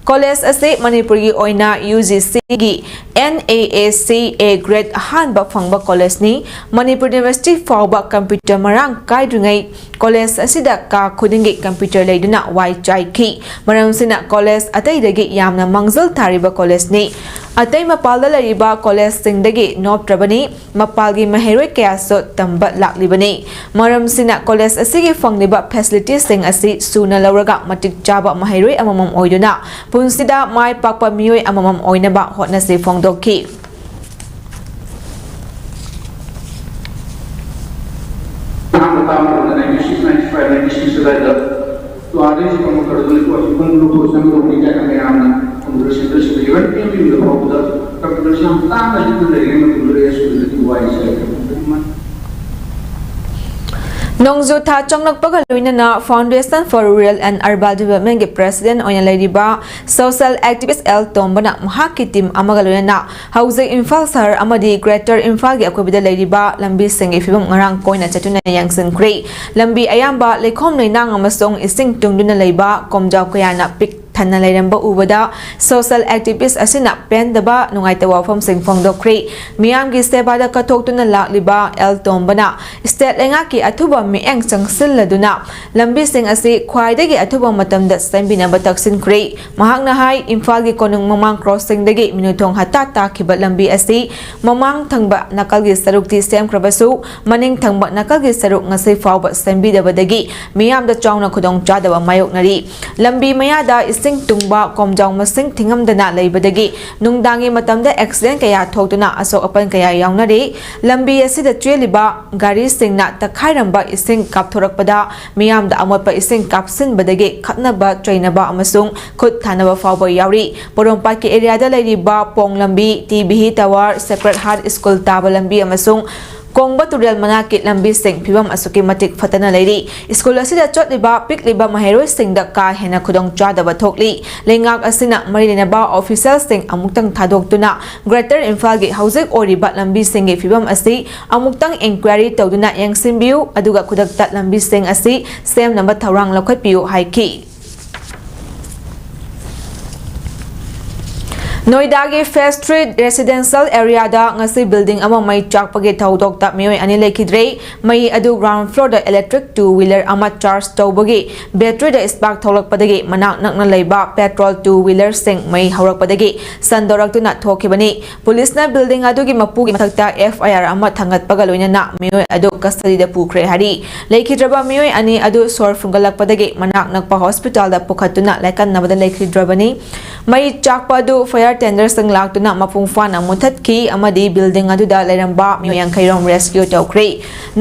ꯀꯣꯂꯦꯖ ꯑꯁꯤ ꯃꯅꯤꯄꯨꯔꯒꯤ ꯑꯣꯏꯅ ꯌꯨ ꯖꯤ ꯁꯤꯒꯤ N A A C A grade ꯑꯍꯥꯟꯕ ꯐꯪꯕ ꯀꯣꯂꯦꯖꯅꯤ꯫ ꯃꯅꯤꯄꯨꯔ ꯌꯨꯅꯤꯚꯔꯁꯤꯇꯤ ꯐꯥꯎꯕ computer ꯃꯔꯥꯡ ꯀꯥꯏꯗ꯭ꯔꯤꯉꯩ ꯀꯣꯂꯦꯖ ꯑꯁꯤꯗ ꯀꯥ ꯈꯨꯗꯤꯡꯒꯤ computer ꯂꯩꯗꯨꯅ ꯋꯥꯏ ꯆꯥꯏꯈꯤ꯫ ꯃꯔꯝꯁꯤꯅ ꯀꯣꯂꯦꯖ ꯑꯇꯩꯗꯒꯤ ꯌꯥꯝꯅ ꯃꯥꯡꯖꯤꯜ ꯊꯥꯔꯤꯕ ꯀꯣꯂꯦꯖꯅꯤ꯫ ꯑꯇꯩ ꯃꯄꯥꯜꯗ ꯂꯩꯔꯤꯕ ꯀꯣꯂꯦꯖꯁꯤꯡꯗꯒꯤ ꯅꯣꯞꯇ꯭ꯔꯕꯅꯤ꯫ ꯃꯄꯥꯜꯒꯤ ꯃꯍꯩꯔꯣꯏ ꯀꯌꯥꯁꯨ ꯇꯝꯕ ꯂꯥꯛꯂꯤꯕꯅꯤ꯫ ꯃꯔꯝꯁꯤꯅ ꯀꯣꯂꯦꯖ ꯑꯁꯤꯒꯤ ꯐꯪꯂꯤꯕ facilitiesꯁꯤꯡ ꯑꯁꯤ ꯁꯨꯅ ꯂꯧꯔꯒ ꯃꯇꯤꯛ ꯆꯥꯕ ꯃꯍꯩꯔꯣꯏ ꯑꯃꯃꯝ ꯑꯣꯏꯗꯨꯅ ꯄꯨꯟꯁꯤꯗ ꯃꯥꯏ ꯄꯥꯛꯄ ꯃꯤꯑꯣꯏ ꯑꯃꯃꯝ ꯑꯣꯏꯅꯕ ꯍꯣꯠꯅꯁꯤ ꯐꯣꯡꯗꯣꯛꯈꯤ꯫ ꯑꯍꯥꯟꯕ ꯇꯥꯕ ꯃꯇꯝꯗ nineteen ninety-six ninety-five ninety-six ꯑꯗꯨꯋꯥꯏꯗ ꯇꯨ ꯑꯥꯔꯗꯩꯁꯨ ꯀꯃꯟ ꯀꯔꯗꯨꯅ ꯀꯣ ꯁꯤ ꯈꯣꯡ ꯂꯧꯊꯣꯛꯑ ꯆꯪꯒꯗꯧꯕꯅꯤ ꯀꯥꯏꯅ ꯃꯌꯥꯝꯅ ꯀꯝꯄ꯭ꯌꯨꯇꯔ ꯁꯦꯟꯇꯔꯁꯤꯡꯗ even ꯄꯤꯕ ꯐꯥꯎꯕꯗ ꯀꯝꯄ꯭ꯌꯨꯇꯔꯁꯤ ꯌꯥꯝ ꯇꯥꯡꯅ ꯂꯤꯠꯅ ꯂꯩꯔꯤꯉꯩ ꯃꯇꯝꯗꯨꯗ ꯑꯦꯁ ꯀꯨꯂꯗꯗꯤ ꯋꯥꯏꯁꯦ꯫ ꯅꯣꯡꯖꯨ ꯊꯥ ꯆꯪꯂꯛꯄꯒ ꯂꯣꯏꯅꯅ Foundation for Rural and Urban Development ꯒꯤ President ꯑꯣꯏꯅ ꯂꯩꯔꯤꯕ social activist ꯑꯦꯜ ꯇꯣꯝꯕꯅ ꯃꯍꯥꯛꯀꯤ team ꯑꯃꯒ ꯂꯣꯏꯅꯅ ꯍꯧꯖꯤꯛ ꯏꯝꯐꯥꯜ ꯁꯍꯔ ꯑꯃꯗꯤ Greater ꯏꯝꯐꯥꯜꯒꯤ ꯑꯀꯣꯏꯕꯗ ꯂꯩꯔꯤꯕ ꯂꯝꯕꯤꯁꯤꯡꯒꯤ ꯐꯤꯕꯝ ꯉꯔꯥꯡ ꯀꯣꯏꯅ ꯆꯠꯇꯨꯅ ꯌꯦꯡꯁꯤꯟꯈ꯭ꯔꯦ꯫ ꯂꯝꯕꯤ ꯑꯌꯥꯝꯕ ꯂꯩꯈꯣꯝ ꯂꯩꯅꯥꯡ ꯑꯃꯁꯨꯡ ꯏꯁꯤꯡ ꯇꯨꯡꯗꯨꯅ ꯂꯩꯕ ꯀꯣꯝꯖꯥꯎ ꯀꯌꯥꯅ ꯄꯤꯛ ꯊꯟꯅ ꯂꯩꯔꯝꯕ ꯎꯕꯗ social activist ꯑꯁꯤꯅ ꯄꯦꯟꯗꯕ ꯅꯨꯡꯉꯥꯏꯇꯕ ꯋꯥꯐꯝꯁꯤꯡ ꯐꯣꯡꯗꯣꯛꯈ꯭ꯔꯦ꯫ ꯃꯤꯌꯥꯝꯒꯤ ꯁꯦꯕꯥꯗ ꯀꯠꯊꯣꯛꯇꯨꯅ ꯂꯥꯛꯂꯤꯕ ꯑꯦꯜ ꯇꯣꯝꯕꯅ state ꯂꯩꯉꯥꯛꯀꯤ ꯑꯊꯨꯕ ꯃꯤꯠꯌꯦꯡ ꯆꯪꯁꯤꯜꯂꯗꯨꯅ ꯂꯝꯕꯤꯁꯤꯡ ꯑꯁꯤ ꯈ꯭ꯋꯥꯏꯗꯒꯤ ꯑꯊꯨꯕ ꯃꯇꯝꯗ ꯁꯦꯝꯕꯤꯅꯕ ꯇꯛꯁꯤꯟꯈ꯭ꯔꯦ꯫ ꯃꯍꯥꯛꯅ ꯍꯥꯏ, ꯏꯝꯐꯥꯜꯒꯤ ꯀꯣꯅꯨꯡ ꯃꯃꯥꯡ crossing ꯗꯒꯤ ꯃꯤꯅꯨꯊꯣꯡ ꯍꯇꯥ ꯇꯥꯈꯤꯕ ꯂꯝꯕꯤ ꯑꯁꯤ ꯃꯃꯥꯡ ꯊꯪꯕ ꯅꯥꯀꯜꯒꯤ ꯁꯔꯨꯛꯇꯤ ꯁꯦꯝꯈ꯭ꯔꯕꯁꯨ, ꯃꯅꯤꯡ ꯊꯪꯕ ꯅꯥꯀꯜꯒꯤ ꯁꯔꯨꯛ ꯉꯁꯤ ꯐꯥꯎꯕ ꯁꯦꯝꯕꯤꯗꯕꯗꯒꯤ ꯃꯤꯌꯥꯝꯗ ꯆꯥꯎꯅ ꯈꯨꯗꯣꯡꯆꯥꯗꯕ ꯃꯥꯌꯣꯛꯅꯔꯤ꯫ ꯂꯝꯕꯤ ꯃꯌꯥꯗ ꯏꯁꯤꯡ ꯇꯨꯡꯕ ꯀꯣꯝꯖꯥꯎ ꯃꯁꯤꯡ ꯊꯤꯉꯝꯗꯅ ꯂꯩꯕꯗꯒꯤ ꯅꯨꯡꯗꯥꯡꯒꯤ ꯃꯇꯝꯗ accident ꯀꯌꯥ ꯊꯣꯛꯇꯨꯅ ꯑꯁꯣꯛ ꯑꯄꯟ ꯀꯌꯥ ꯌꯥꯎꯅꯔꯤ꯫ ꯂꯝꯕꯤ ꯑꯁꯤꯗ ꯆꯦꯜꯂꯤꯕ ꯒꯥꯔꯤꯁꯤꯡꯅ ꯇꯛꯈꯥꯏꯔꯝꯕ ꯏꯁꯤꯡ ꯀꯥꯞꯊꯣꯔꯛꯄꯗ ꯃꯤꯌꯥꯝꯗ ꯑꯃꯣꯠꯄ ꯏꯁꯤꯡ ꯀꯥꯞꯁꯤꯟꯕꯗꯒꯤ ꯈꯠꯅꯕ ꯆꯩꯅꯕ ꯑꯃꯁꯨꯡ ꯈꯨꯠ ꯊꯥꯅꯕ ꯐꯥꯎꯕ ꯌꯥꯎꯔꯤ꯫ ꯄꯣꯔꯣꯝꯄꯥꯠꯀꯤ area ꯗ ꯂꯩꯔꯤꯕ ꯄꯣꯡ ꯂꯝꯕꯤ, T ꯚꯤꯍꯤ tower, Sacred Heart School ꯇꯥꯕ ꯂꯝꯕꯤ ꯑꯃꯁꯨꯡ ꯀꯣꯡꯕ ꯇꯨꯔꯦꯜ ꯃꯅꯥꯛꯀꯤ ꯂꯝꯕꯤꯁꯤꯡ ꯐꯤꯕꯝ ꯑꯁꯨꯛꯀꯤ ꯃꯇꯤꯛ ꯐꯠꯇꯅ ꯂꯩꯔꯤ꯫ ꯁ꯭ꯀꯨꯜ ꯑꯁꯤꯗ ꯆꯠꯂꯤꯕ ꯄꯤꯛꯂꯤꯕ ꯃꯍꯩꯔꯣꯏꯁꯤꯡꯗ ꯀꯥ ꯍꯦꯟꯅ ꯈꯨꯗꯣꯡꯆꯥꯗꯕ ꯊꯣꯛꯂꯤ꯫ ꯂꯩꯉꯥꯛ ꯑꯁꯤꯅ ꯃꯔꯤ ꯂꯩꯅꯕ official ꯁꯤꯡ ꯑꯃꯨꯛꯇꯪ ꯊꯥꯗꯣꯛꯇꯨꯅ Greater ꯏꯝꯐꯥꯜꯒꯤ ꯍꯧꯖꯤꯛ ꯑꯣꯏꯔꯤꯕ ꯂꯝꯕꯤꯁꯤꯡꯒꯤ ꯐꯤꯕꯝ ꯑꯁꯤ ꯑꯃꯨꯛꯇꯪ inquiry ꯇꯧꯗꯨꯅ ꯌꯦꯡꯁꯤꯟꯕꯤꯌꯨ, ꯑꯗꯨꯒ ꯈꯨꯗꯛꯇ ꯂꯝꯕꯤꯁꯤꯡ ꯑꯁꯤ ꯁꯦꯝꯅꯕ ꯊꯧꯔꯥꯡ ꯂꯧꯈꯠꯄꯤꯌꯨ ꯍꯥꯏꯈꯤ꯫ ꯅꯣꯏꯗꯥꯒꯤ Phase three residential area ꯗ ꯉꯁꯤ building ꯑꯃ ꯃꯩ ꯆꯥꯛꯄꯒꯤ ꯊꯧꯗꯣꯛꯇ ꯃꯤꯑꯣꯏ ꯑꯅꯤ ꯂꯩꯈꯤꯗ꯭ꯔꯦ꯫ ꯃꯩ ꯑꯗꯨ ground floor ꯗ electric two wheeler ꯑꯃ charge ꯇꯧꯕꯒꯤ battery ꯗ spark ꯊꯣꯛꯂꯛꯄꯗꯒꯤ ꯃꯅꯥꯛ ꯅꯛꯅ ꯂꯩꯕ petrol two wheeler ꯁꯤꯡ ꯃꯩ ꯍꯧꯔꯛꯄꯗꯒꯤ ꯁꯟꯗꯣꯔꯛꯇꯨꯅ ꯊꯣꯛꯈꯤꯕꯅꯤ꯫ Police ꯅ building ꯑꯗꯨꯒꯤ ꯃꯄꯨꯒꯤ ꯃꯊꯛꯇ F I R ꯑꯃ ꯊꯥꯡꯒꯠꯄꯒ ꯂꯣꯏꯅꯅ ꯃꯤꯑꯣꯏ ꯑꯗꯨ custody ꯗ ꯄꯨꯈ꯭ꯔꯦ ꯍꯥꯏꯔꯤ꯫ ꯂꯩꯈꯤꯗ꯭ꯔꯕ ꯃꯤꯑꯣꯏ ꯑꯅꯤ ꯑꯗꯨ ꯁꯣꯔ ꯐꯨꯟꯒꯠꯂꯛꯄꯗꯒꯤ ꯃꯅꯥꯛ ꯅꯛꯄ hospital ꯗ ꯄꯨꯈꯠꯇꯨꯅ ꯂꯥꯏꯀꯠꯅꯕꯗ ꯂꯩꯈꯤꯗ꯭ꯔꯕꯅꯤ꯫ ꯃꯩ ꯆꯥꯛꯄ ꯑꯗꯨ fire ꯇꯦꯟꯗꯔꯁꯤꯡ ꯂꯥꯛꯇꯨꯅ ꯃꯄꯨꯡ ꯐꯥꯅ ꯃꯨꯊꯠꯈꯤ ꯑꯃꯗꯤ building ꯑꯗꯨꯗ ꯂꯩꯔꯝꯕ ꯃꯤꯑꯣꯏ ꯌꯥꯡꯈꯩ ꯔꯣꯝ rescue ꯇꯧꯈ꯭ꯔꯦ꯫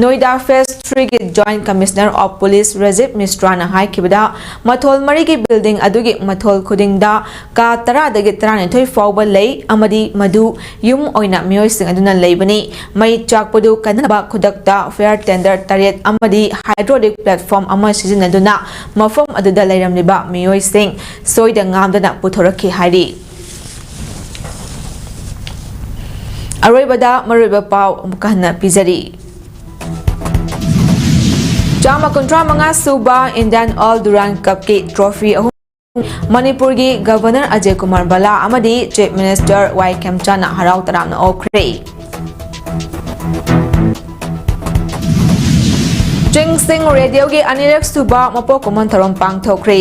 ꯅꯣꯏꯗꯥ Phase Three ꯒꯤ Joint Commissioner of Police ꯔꯖꯤꯕ ꯃꯤꯁ꯭ꯔꯥꯅ ꯍꯥꯏꯈꯤꯕꯗ, ꯃꯊꯣꯜ ꯃꯔꯤꯒꯤ building ꯑꯗꯨꯒꯤ ꯃꯊꯣꯜ ꯈꯨꯗꯤꯡꯗ ꯀꯥ ꯇꯔꯥꯗꯒꯤ ꯇꯔꯥꯅꯤꯊꯣꯏ ꯐꯥꯎꯕ ꯂꯩ ꯑꯃꯗꯤ ꯃꯗꯨ ꯌꯨꯝ ꯑꯣꯏꯅ ꯃꯤꯑꯣꯏꯁꯤꯡ ꯑꯗꯨꯅ ꯂꯩꯕꯅꯤ꯫ ꯃꯩ ꯆꯥꯛꯄꯗꯨ ꯀꯟꯅꯕ ꯈꯨꯗꯛꯇ fire tender ꯇꯔꯦꯠ ꯑꯃꯗꯤ hydraulic platform ꯑꯃ ꯁꯤꯖꯤꯟꯅꯗꯨꯅ ꯃꯐꯝ ꯑꯗꯨꯗ ꯂꯩꯔꯝꯂꯤꯕ ꯃꯤꯑꯣꯏꯁꯤꯡ ꯁꯣꯏꯗ ꯉꯥꯝꯗꯅ ꯄꯨꯊꯣꯔꯛꯈꯤ ꯍꯥꯏꯔꯤ꯫ ꯑꯔꯣꯏꯕꯗ ꯃꯔꯨꯑꯣꯏꯕ ꯄꯥꯎ ꯑꯃꯨꯛꯀ ꯍꯟꯅ ꯄꯤꯖꯔꯤ꯫ ꯆꯥꯝꯃ ꯀꯨꯟꯊ꯭ꯔꯥ ꯃꯉꯥ ꯁꯨꯕ Indian All Durand Cup ꯀꯤ trophy ꯑꯍꯨꯝ ꯃꯅꯤꯄꯨꯔꯒꯤ Governor ꯑꯖꯌ ꯀꯨꯃꯥꯔ ꯚꯜꯂꯥ ꯑꯃꯗꯤ Chief Minister ꯋꯥꯏ ꯈꯦꯝꯆꯥꯟꯅ ꯍꯔꯥꯎ ꯇꯔꯥꯝꯅ ꯑꯣꯛꯈ꯭ꯔꯦ꯫ ꯆꯤꯡꯁꯤꯡ ꯔꯦꯗꯤꯑꯣꯒꯤ ꯑꯅꯤꯔꯛ ꯁꯨꯕ ꯃꯄꯣꯛ ꯀꯨꯝꯑꯣꯟ ꯊꯧꯔꯝ ꯄꯥꯡꯊꯣꯛꯈ꯭ꯔꯦ꯫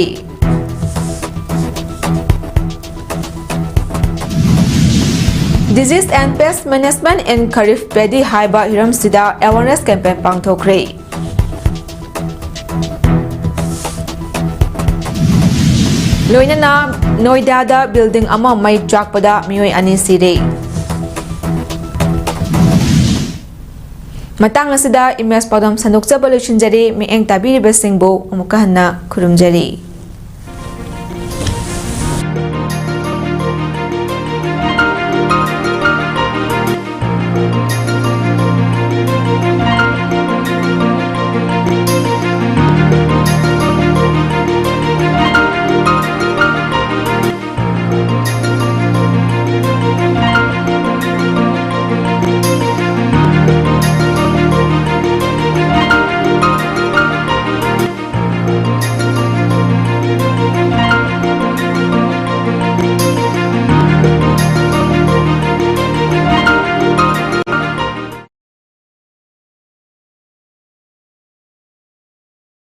Disease and Pest Management in Kharif Paddy ꯍꯥꯏꯕ ꯍꯤꯔꯝꯁꯤꯗ awareness campaign ꯄꯥꯡꯊꯣꯛꯈ꯭ꯔꯦ꯫ ꯂꯣꯏꯅꯅ ꯅꯣꯏꯗꯥꯗ building ꯑꯃ ꯃꯩ ꯆꯥꯛꯄꯗ ꯃꯤꯑꯣꯏ ꯑꯅꯤ ꯁꯤꯔꯦ꯫ ꯃꯇꯥꯡ ꯑꯁꯤꯗ ꯏꯃꯦꯖ ꯄꯥꯎꯗꯝ ꯁꯟꯗꯣꯛꯆꯕ ꯂꯣꯏꯁꯤꯟꯖꯔꯦ꯫ ꯃꯤꯠꯌꯦꯡ ꯇꯥꯕꯤꯔꯤꯕꯁꯤꯡꯕꯨ ꯑꯃꯨꯛꯀ ꯍꯟꯅ ꯈꯨꯔꯨꯝꯖꯔꯤ꯫